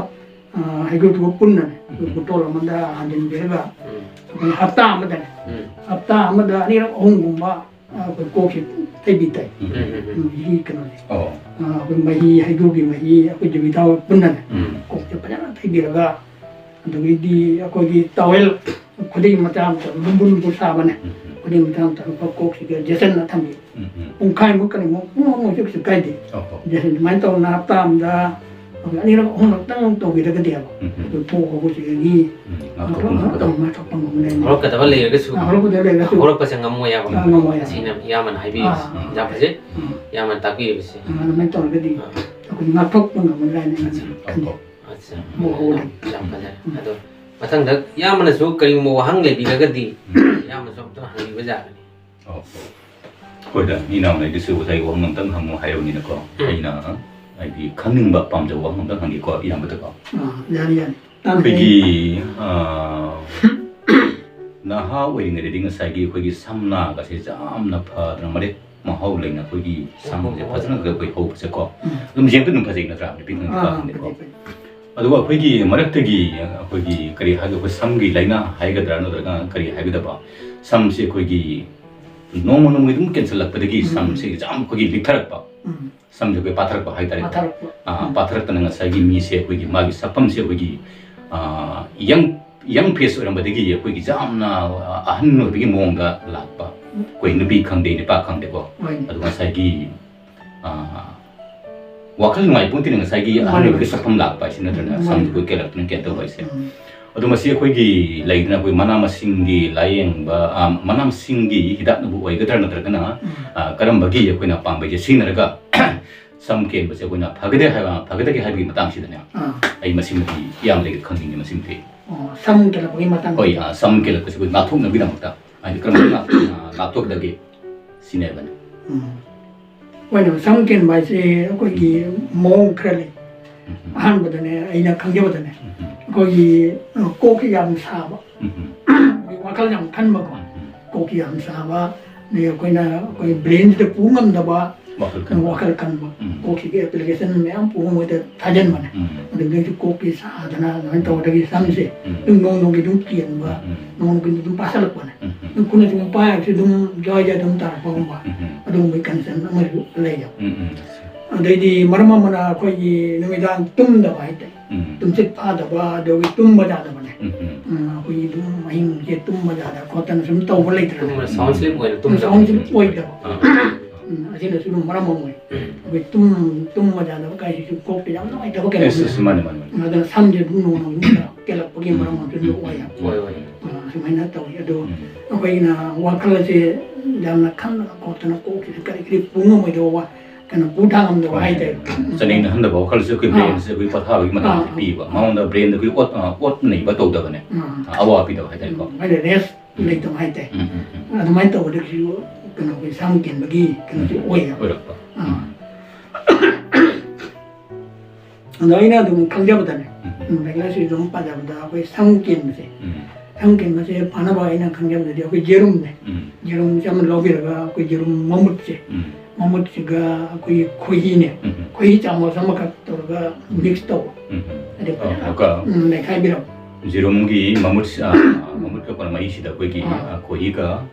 ꯑ, ꯍꯩꯒ꯭ꯔꯨꯗꯨꯒ ꯄꯨꯟꯅꯅꯦ, ꯑꯩꯈꯣꯏ ꯎꯝ꯫ ꯕꯣꯇꯣꯜ ꯑꯃꯗ ꯍꯥꯟꯖꯤꯟꯕꯤꯔꯒ, ꯎꯝ꯫ ꯑꯩꯈꯣꯏ ꯍꯞꯇꯥ ꯑꯃꯗꯅꯦ, ꯎꯝ꯫ ꯍꯞꯇꯥ ꯑꯃꯗ ꯑꯅꯤꯔꯛ ꯑꯍꯨꯝꯒꯨꯝꯕ, ꯑ, ꯑꯩꯈꯣꯏ ꯀꯣꯛꯁꯦ ꯇꯩꯕꯤ ꯇꯥꯏ꯫ ꯎꯝ, ꯎꯝ, ꯎꯝ꯫ ꯎꯝ, ꯃꯍꯤ ꯀꯩꯅꯣꯁꯦ꯫ ꯑꯣ꯫ ꯑ, ꯑꯩꯈꯣꯏ ꯃꯍꯤ, ꯍꯩꯒ꯭ꯔꯨꯒꯤ ꯃꯍꯤ, ꯑꯩꯈꯣꯏ ꯌꯨꯕꯤ ꯊꯥꯎ ꯄꯨꯟꯅꯅꯦ, ꯎꯝ꯫ ꯀꯣꯛꯁꯦ ꯐꯖꯅ ꯇꯩꯕꯤꯔꯒ, ꯑꯗꯨꯒꯤꯗꯤ ꯑꯩꯈꯣꯏꯒꯤ ꯇꯥꯋꯦꯜ ꯈꯨꯗꯩ ꯃꯆꯥ ꯑꯃ ꯇꯧꯔꯒ ꯂꯨꯝꯕꯨ ꯂꯨꯝꯕꯨ ꯁꯥꯕꯅꯦ꯫ ꯎꯝ, ꯎꯝ꯫ ꯈꯨꯗꯩ ꯃꯆꯥ ꯑꯃ ꯇꯧꯔꯒ ꯀꯣꯛꯁꯤꯗ ꯖꯦꯁꯟꯅ ꯊꯝꯕꯤ꯫ ꯎꯝ, ꯎꯝ꯫ ꯄꯨꯡꯈꯥꯏꯃꯨꯛ ꯀꯔꯤꯃꯨꯛ ꯄꯨꯡ ꯑꯃꯃꯨꯛꯁꯨ ꯀꯩꯁꯨ ꯀꯥꯏꯗꯦ꯫ ꯑꯣ, ꯑꯣ꯫ ꯖꯦꯁꯟ ꯑꯗꯨꯃꯥꯏꯅ ꯇꯧꯗꯅ ꯍꯞꯇꯥ ꯑꯃꯗ ꯑꯩꯈꯣꯏ ꯑꯅꯤꯔꯛ ꯑꯍꯨꯝꯂꯛꯇꯪ ꯇꯧꯕꯤꯔꯒꯗꯤꯕ ꯎꯝ, ꯎꯝ꯫ ꯑꯗꯨ ꯄꯣꯛ ꯍꯧꯕꯁꯤꯗꯒꯤ ꯎꯝ, ꯉꯥꯛꯊꯣꯛꯄ ꯉꯝꯒꯗꯕ꯫ ꯉꯥꯛꯊꯣꯛꯄ ꯉꯝꯒꯅꯤ꯫ ꯍꯧꯔꯛꯀꯗꯕ ꯂꯩꯔꯒꯁꯨ꯫ ꯑꯥ, ꯍꯧꯔꯛꯀꯗꯕ ꯂꯩꯔꯒꯁꯨ꯫ ꯍꯧꯔꯛꯄꯁꯦ ꯉꯝꯃꯣꯏ ꯍꯥꯏꯕ꯫ ꯑꯥ, ꯉꯝꯃꯣꯏ ꯍꯥꯏꯕ꯫ ꯑꯁꯤꯅ ꯏꯌꯥꯝꯕꯅ ꯍꯥꯏꯕꯤꯔꯤꯁꯦ꯫ ꯑꯥ꯫ ꯌꯥꯝ ꯐꯖꯩ꯫ ꯎꯝ꯫ ꯏꯌꯥꯝꯕꯅ ꯇꯥꯛꯄꯤꯔꯤꯕꯁꯦ꯫ ꯑꯥ, ꯑꯗꯨꯃꯥꯏꯅ ꯇꯧꯔꯒꯗꯤ ꯑꯥ꯫ ꯑꯩꯈꯣꯏ ꯉꯥꯛꯊꯣꯛꯄ ꯉꯝꯒꯗ꯭ꯔꯥ ꯍꯥꯏꯅ ꯑꯩꯅ ꯑꯠꯆꯥ꯫ ꯈꯜꯂꯤ꯫ ꯑꯣ, ꯑꯣ꯫ ꯑꯠꯆꯥ꯫ ꯃꯣꯏ ꯍꯧꯔꯦ꯫ ꯌꯥꯝ ꯐꯖꯔꯦ꯫ ꯎꯝ꯫ ꯑꯗꯣ ꯃꯊꯪꯗ ꯏꯌꯥꯝꯕꯅꯁꯨ ꯀꯔꯤꯒꯨꯝꯕ ꯋꯥꯍꯪ ꯂꯩꯕꯤꯔꯒꯗꯤ ꯎꯝ꯫ ꯏꯌꯥꯝꯕꯁꯨ ꯑꯝꯇꯪ ꯍꯪꯕꯤꯕ ꯌꯥꯒꯅꯤ꯫ ꯑꯣ, ꯑꯣ꯫ ꯍꯣꯏꯗ, ꯏꯅꯥꯎꯅ ꯑꯩꯒꯤꯁꯨ ꯉꯁꯥꯏ ꯋꯥꯍꯪ ꯑꯝꯇꯪ ꯍꯪꯉꯨ ꯍꯥꯏꯕꯅꯤꯅꯀꯣ, ꯎꯝ꯫ ꯑꯩꯅ ꯍꯥꯏꯗꯤ ꯈꯪꯅꯤꯡꯕ, ꯄꯥꯝꯖꯕ ꯋꯥꯍꯪ ꯑꯝꯇꯪ ꯍꯪꯒꯦꯀꯣ ꯏꯌꯥꯝꯕꯗꯀꯣ꯫ ꯑꯥ, ꯌꯥꯅꯤ, ꯌꯥꯅꯤ꯫ ꯇꯥꯟꯅ ꯑꯩꯈꯣꯏꯒꯤ, ꯑꯥ, ꯅꯍꯥ ꯑꯣꯏꯔꯤꯉꯩꯗꯗꯤ ꯉꯁꯥꯏꯒꯤ ꯑꯩꯈꯣꯏꯒꯤ ꯁꯝꯅꯥꯒꯁꯦ ꯌꯥꯝꯅ ꯐꯗꯅ ꯃꯔꯦꯛ ꯃꯍꯥꯎ ꯂꯩꯅ ꯑꯩꯈꯣꯏꯒꯤ ꯁꯝꯁꯦ ꯐꯖꯅ ꯑꯩꯈꯣꯏ ꯍꯧꯕꯁꯦꯀꯣ꯫ ꯎꯝ꯫ ꯑꯗꯨꯝ ꯌꯦꯡꯕ ꯑꯗꯨꯝ ꯐꯖꯩ ꯅꯠꯇ꯭ꯔꯥ? ꯅꯨꯄꯤ ꯈꯪꯗꯦ, ꯅꯨꯄꯥ ꯑꯥ, ꯈꯪꯗꯦꯀꯣ꯫ ꯐꯖꯩ, ꯐꯖꯩ꯫ ꯑꯗꯨꯒ ꯑꯩꯈꯣꯏꯒꯤ ꯃꯔꯛꯇꯒꯤ ꯑꯩꯈꯣꯏꯒꯤ ꯀꯔꯤ ꯍꯥꯏꯒ-, ꯑꯩꯈꯣꯏ ꯁꯝꯒꯤ ꯂꯥꯏꯅꯥ ꯍꯥꯏꯒꯗ꯭ꯔꯥ ꯅꯠꯇ꯭ꯔꯒ ꯀꯔꯤ ꯍꯥꯏꯒꯗꯕ, ꯁꯝꯁꯦ ꯑꯩꯈꯣꯏꯒꯤ ꯅꯣꯡꯃ ꯅꯣꯡꯃꯒꯤ ꯑꯗꯨꯝ ꯀꯦꯟꯁꯜꯂꯛꯄꯗꯒꯤ ꯎꯝ꯫ ꯁꯝꯁꯦ ꯌꯥꯝ ꯑꯩꯈꯣꯏꯒꯤ ꯂꯤꯛꯊꯔꯛꯄ, ꯎꯝ꯫ ꯁꯝꯁꯦ ꯑꯩꯈꯣꯏ ꯄꯥꯊꯔꯛꯄ ꯍꯥꯏꯇꯥꯔꯦꯀꯣ꯫ ꯄꯥꯊꯔꯛꯄ꯫ ꯑꯥ, ꯎꯝ꯫ ꯄꯥꯊꯔꯛꯇꯅ ꯉꯁꯥꯏꯒꯤ ꯃꯤꯁꯦ ꯑꯩꯈꯣꯏꯒꯤ ꯃꯥꯒꯤ ꯁꯛꯐꯝꯁꯦ ꯑꯩꯈꯣꯏꯒꯤ, ꯑꯥ, ꯌꯪ, ꯌꯪ ꯐꯦꯁ ꯑꯣꯏꯔꯝꯕꯗꯒꯤ ꯑꯩꯈꯣꯏꯒꯤ ꯌꯥꯝꯅ ꯑꯍꯟ ꯑꯣꯏꯕꯒꯤ ꯃꯑꯣꯡꯗ ꯂꯥꯛꯄ꯫ ꯑꯩꯈꯣꯏ ꯅꯨꯄꯤ ꯈꯪꯗꯦ, ꯅꯨꯄꯥ ꯈꯪꯗꯦꯀꯣ꯫ ꯍꯣꯏꯅꯦ꯫ ꯑꯗꯨ ꯉꯁꯥꯏꯒꯤ, ꯑꯥ, ꯋꯥꯈꯜ ꯅꯨꯡꯉꯥꯏ ꯄꯣꯟꯇꯦꯅ ꯉꯁꯥꯏꯒꯤ ꯑꯍꯟ ꯃꯥꯅꯦ, ꯑꯣꯏꯕꯒꯤ ꯃꯥꯅꯦ꯫ ꯁꯛꯐꯝ ꯂꯥꯛꯄ ꯍꯥꯏꯁꯤ ꯅꯠꯇ꯭ꯔꯅ ꯃꯥꯅꯦ꯫ ꯁꯝꯗꯨ ꯑꯩꯈꯣꯏ ꯀꯦꯜꯂꯛꯇꯅ ꯀꯩꯅꯣ ꯇꯧꯕ ꯍꯥꯏꯁꯦ꯫ ꯎꯝ꯫ ꯑꯗꯣ ꯃꯁꯤ ꯑꯩꯈꯣꯏꯒꯤ ꯂꯩꯗꯅ ꯑꯩꯈꯣꯏ ꯃꯅꯥ ꯃꯁꯤꯡꯒꯤ ꯂꯥꯏꯌꯦꯡꯕ, ꯑ, ꯃꯅꯥ ꯃꯁꯤꯡꯒꯤ ꯍꯤꯗꯥꯛꯅꯕꯨ ꯑꯣꯏꯒꯗ꯭ꯔꯥ ꯅꯠꯇ꯭ꯔꯒꯅ, ꯎꯝ꯫ ꯑ, ꯀꯔꯝꯕꯒꯤ ꯑꯩꯈꯣꯏꯅ ꯄꯥꯝꯕꯩꯁꯦ ꯁꯤꯖꯤꯟꯅꯔꯒ ꯁꯝ ꯀꯦꯟꯕꯁꯦ ꯑꯩꯈꯣꯏꯅ ꯐꯒꯗꯦ ꯍꯥꯏꯕ, ꯐꯒꯗꯒꯦ ꯍꯥꯏꯕꯒꯤ ꯃꯇꯥꯡꯁꯤꯗꯅꯦ, ꯑꯥ꯫ ꯑꯩ ꯃꯁꯤꯃꯗꯤ ꯏꯌꯥꯝꯕꯗꯒꯤ ꯈꯪꯅꯤꯡꯉꯦ ꯃꯁꯤꯃꯗꯤ꯫ ꯑꯣ, ꯁꯝ ꯀꯦꯜꯂꯛꯄꯒꯤ ꯃꯇꯥꯡꯗ? ꯍꯣꯏ, ꯑ, ꯁꯝ ꯀꯦꯜꯂꯛꯄꯁꯦ ꯑꯩꯈꯣꯏ ꯉꯥꯛꯊꯣꯛꯅꯕꯒꯤꯗꯃꯛꯇ ꯍꯥꯏꯗꯤ ꯀꯔꯝꯕ ꯉꯥꯛ-, ꯑ, ꯉꯥꯛꯊꯣꯛꯀꯗꯒꯦ ꯁꯤꯅꯦꯕꯅꯦ꯫ ꯎꯝ꯫ ꯍꯣꯏꯅꯦ, ꯁꯝ ꯀꯦꯟꯕ ꯍꯥꯏꯁꯦ ꯑꯩꯈꯣꯏꯒꯤ ꯃꯑꯣꯡ ꯈꯔ ꯂꯩ꯫ ꯎꯝ꯫ ꯑꯍꯥꯟꯕꯗꯅꯦ, ꯑꯩꯅ ꯈꯪꯖꯕꯗꯅꯦ, ꯎꯝ꯫ ꯑꯩꯈꯣꯏꯒꯤ, ꯑ, ꯀꯣꯛꯁꯤ ꯌꯥꯝ ꯁꯥꯕ, ꯎꯝ꯫ ꯋꯥꯈꯜ ꯌꯥꯝ ꯈꯟꯕꯀꯣ, ꯎꯝ꯫ ꯀꯣꯛꯁꯤ ꯌꯥꯝ ꯁꯥꯕ, ꯑꯗꯩ ꯑꯩꯈꯣꯏꯅ ꯑꯩꯈꯣꯏ ꯕ꯭ꯔꯦꯟꯁꯤꯗ ꯄꯨ ꯉꯝꯗꯕ, ꯋꯥꯈꯜ ꯈꯟꯕ꯫ ꯋꯥꯈꯜ ꯈꯟꯕ, ꯎꯝ꯫ ꯀꯣꯛꯁꯤꯒꯤ ꯑꯦꯄ꯭ꯂꯤꯀꯦꯁꯟ ꯃꯌꯥꯝ ꯄꯨ ꯃꯣꯏꯗ ꯊꯥꯖꯤꯟꯕꯅꯦ꯫ ꯎꯝ꯫ ꯑꯗꯨꯗꯒꯤ ꯀꯣꯛꯁꯤ ꯁꯥꯗꯅ ꯑꯗꯨꯃꯥꯏꯅ ꯇꯧꯕꯗꯒꯤ ꯁꯝꯁꯦ ꯎꯝ꯫ ꯑꯗꯨꯝ ꯅꯣꯡ ꯅꯣꯡꯒꯤ ꯑꯗꯨꯝ ꯀꯦꯟꯕ, ꯎꯝ꯫ ꯅꯣꯡ ꯅꯣꯡꯒꯤ ꯑꯗꯨꯝ ꯄꯥꯁꯜꯂꯛꯄꯅꯦ꯫ ꯎꯝ꯫ ꯑꯗꯨꯝ ꯈꯨꯠꯅ ꯁꯨꯝ ꯄꯥꯏꯔꯁꯨ ꯑꯗꯨꯝ ꯖ꯭ꯋꯥꯏ ꯖ꯭ꯋꯥꯏ ꯑꯗꯨꯝ ꯇꯥꯔꯛꯄꯒꯨꯝꯕ ꯎꯝ꯫ ꯑꯗꯨꯒꯨꯝꯕꯒꯤ ꯀꯟꯗꯤꯁꯟ ꯑꯃꯁꯨ ꯂꯩꯌꯦꯕ꯫ ꯎꯝ, ꯎꯝ꯫ ꯑꯗꯩꯗꯤ ꯃꯔꯝ ꯑꯃꯅ ꯑꯩꯈꯣꯏꯒꯤ ꯅꯨꯃꯤꯗꯥꯡ ꯇꯨꯝꯗꯕ ꯍꯥꯏꯇꯥꯔꯦ꯫ ꯎꯝ꯫ ꯇꯨꯝꯁꯤꯠ ꯐꯥꯗꯕ, ꯑꯗꯨꯒꯤ ꯇꯨꯝꯕ ꯌꯥꯗꯕꯅꯦ꯫ ꯎꯝ, ꯎꯝ꯫ ꯎꯝ, ꯑꯩꯈꯣꯏꯒꯤ ꯑꯗꯨꯝ ꯑꯍꯤꯡꯁꯦ ꯇꯨꯝꯕ ꯌꯥꯗ ꯈꯣꯠꯇꯅ ꯁꯨꯝ ꯇꯧꯕ ꯂꯩꯇ꯭ꯔꯥ? ꯇꯨꯝꯕ sound sleep ꯑꯣꯏꯅ ꯇꯨꯝꯗꯕ꯫ Sound sleep ꯑꯣꯏꯗꯕ꯫ ꯑꯥ꯫ ꯎꯝ, ꯑꯁꯤꯅꯁꯨ ꯑꯗꯨꯝ ꯃꯔꯝ ꯑꯃ ꯑꯣꯏ꯫ ꯎꯝ꯫ ꯑꯩꯈꯣꯏ ꯇꯨꯝ-, ꯇꯨꯝꯕ ꯌꯥꯗꯕ ꯀꯥꯏꯁꯤꯁꯨ ꯀꯣꯛꯇ ꯌꯥꯝ ꯅꯨꯡꯉꯥꯏꯇꯕ ꯀꯩꯅꯣ ꯑꯦꯁ, ꯑꯦꯁ, ꯑꯣꯏꯕꯅꯦ꯫ ꯃꯥꯅꯦ, ꯃꯥꯅꯦ, ꯃꯥꯅꯦ꯫ ꯑꯗꯨꯅ ꯁꯝꯁꯦ ꯑꯗꯨꯝ ꯅꯣꯡꯃ ꯅꯣꯡꯃꯒꯤ ꯀꯦꯜꯂꯛꯄꯒꯤ ꯃꯔꯝ ꯑꯃꯁꯨ ꯑꯗꯨꯝ ꯑꯣꯏ ꯍꯥꯏꯕ꯫ ꯎꯝ, ꯎꯝ, ꯎꯝ꯫ ꯑꯥ, ꯁꯨꯃꯥꯏꯅ ꯇꯧꯋꯤ꯫ ꯑꯗꯣ ꯎꯝ꯫ ꯑꯩꯈꯣꯏꯅ ꯋꯥꯈꯜ ꯑꯁꯦ ꯌꯥꯝꯅ ꯈꯟꯗꯅ ꯈꯣꯠꯇꯅ ꯀꯣꯛꯁꯤꯗ ꯀꯔꯤ ꯀꯔꯤ ꯄꯨ ꯉꯝꯃꯣꯏꯗꯕ ꯋꯥ-, ꯀꯩꯅꯣ, ꯄꯨ ꯊꯥꯡꯉꯝꯗꯕ ꯍꯥꯏꯇꯥꯔꯦ꯫ ꯆꯅꯩꯅꯍꯟꯗꯕ ꯋꯥꯈꯜꯁꯦ ꯑꯩꯈꯣꯏ ꯑꯥ꯫ Brain ꯁꯦ ꯑꯩꯈꯣꯏ ꯄꯣꯊꯥꯕꯒꯤ ꯃꯇꯝꯁꯦ ꯑꯥ꯫ ꯄꯤꯕ꯫ ꯃꯉꯣꯟꯗ brain ꯗ ꯑꯩꯈꯣꯏ ꯑꯣꯠ-, ꯑ, ꯑꯣꯠ ꯅꯩꯕ ꯇꯧꯗꯕꯅꯦ꯫ ꯑꯥ꯫ ꯑ, ꯑꯋꯥ ꯄꯤꯗꯕ ꯍꯥꯏꯇꯥꯔꯦꯀꯣ꯫ ꯎꯝ, ꯍꯥꯏꯗꯤ rest ꯎꯝ꯫ ꯂꯩꯇꯕ ꯍꯥꯏꯇꯥꯔꯦ꯫ ꯎꯝ, ꯎꯝ, ꯎꯝ꯫ ꯑꯗꯨꯃꯥꯏꯅ ꯇꯧꯕꯗꯒꯤꯁꯨ ꯀꯩꯅꯣ, ꯑꯩꯈꯣꯏ ꯁꯝ ꯀꯦꯟꯕꯒꯤ ꯀꯩꯅꯣꯁꯦ ꯎꯝ꯫ ꯑꯣꯏꯌꯦꯕ꯫ ꯑꯣꯏꯔꯛꯄ꯫ ꯑꯥ꯫ ꯎꯝ꯫ ꯑꯗꯣ ꯑꯩꯅ ꯑꯗꯨꯝ ꯈꯪꯖꯕꯗꯅꯦ, ꯎꯝ꯫ ꯎꯝ, ꯂꯥꯏꯔꯤꯛ ꯂꯥꯏꯁꯨ ꯑꯗꯨꯝ ꯄꯥꯖꯕꯗ ꯑꯩꯈꯣꯏ ꯁꯝ ꯀꯦꯟꯕꯁꯦ, ꯎꯝ꯫ ꯁꯝ ꯀꯦꯟꯕꯁꯦ ꯐꯅꯕ ꯑꯩꯅ ꯈꯪꯖꯕꯗꯗꯤ ꯑꯩꯈꯣꯏ ꯌꯦꯔꯨꯝꯅꯦ꯫ ꯎꯝ꯫ ꯌꯦꯔꯨꯝꯁꯦ ꯑꯃ ꯂꯧꯕꯤꯔꯒ ꯑꯩꯈꯣꯏ ꯌꯦꯔꯨꯝ ꯃꯃꯨꯠꯁꯦ, ꯎꯝ꯫ ꯃꯃꯨꯠꯁꯤꯒ ꯑꯩꯈꯣꯏꯒꯤ ꯈꯣꯏꯍꯤꯅꯦ, ꯎꯝ꯫ ꯈꯣꯏꯍꯤ ꯆꯥꯃꯁ ꯑꯃꯈꯛ ꯇꯧꯔꯒ ꯎꯝ꯫ Mix ꯇꯧꯕ꯫ ꯎꯝ꯫ ꯑꯗꯩ ꯑꯣ, ꯐꯖꯅ, ꯑꯃꯨꯛꯀ ꯎꯝ, ꯅꯩꯈꯥꯏꯕꯤꯔꯕ꯫ ꯌꯦꯔꯨꯝꯒꯤ ꯃꯃꯨꯠ, ꯑ, ꯃꯃꯨꯠꯀ ꯀꯣꯟꯅ ꯃꯍꯤꯁꯤꯗ ꯑꯩꯈꯣꯏꯒꯤ, ꯑꯥ꯫ ꯑ, ꯈꯣꯏꯍꯤꯒ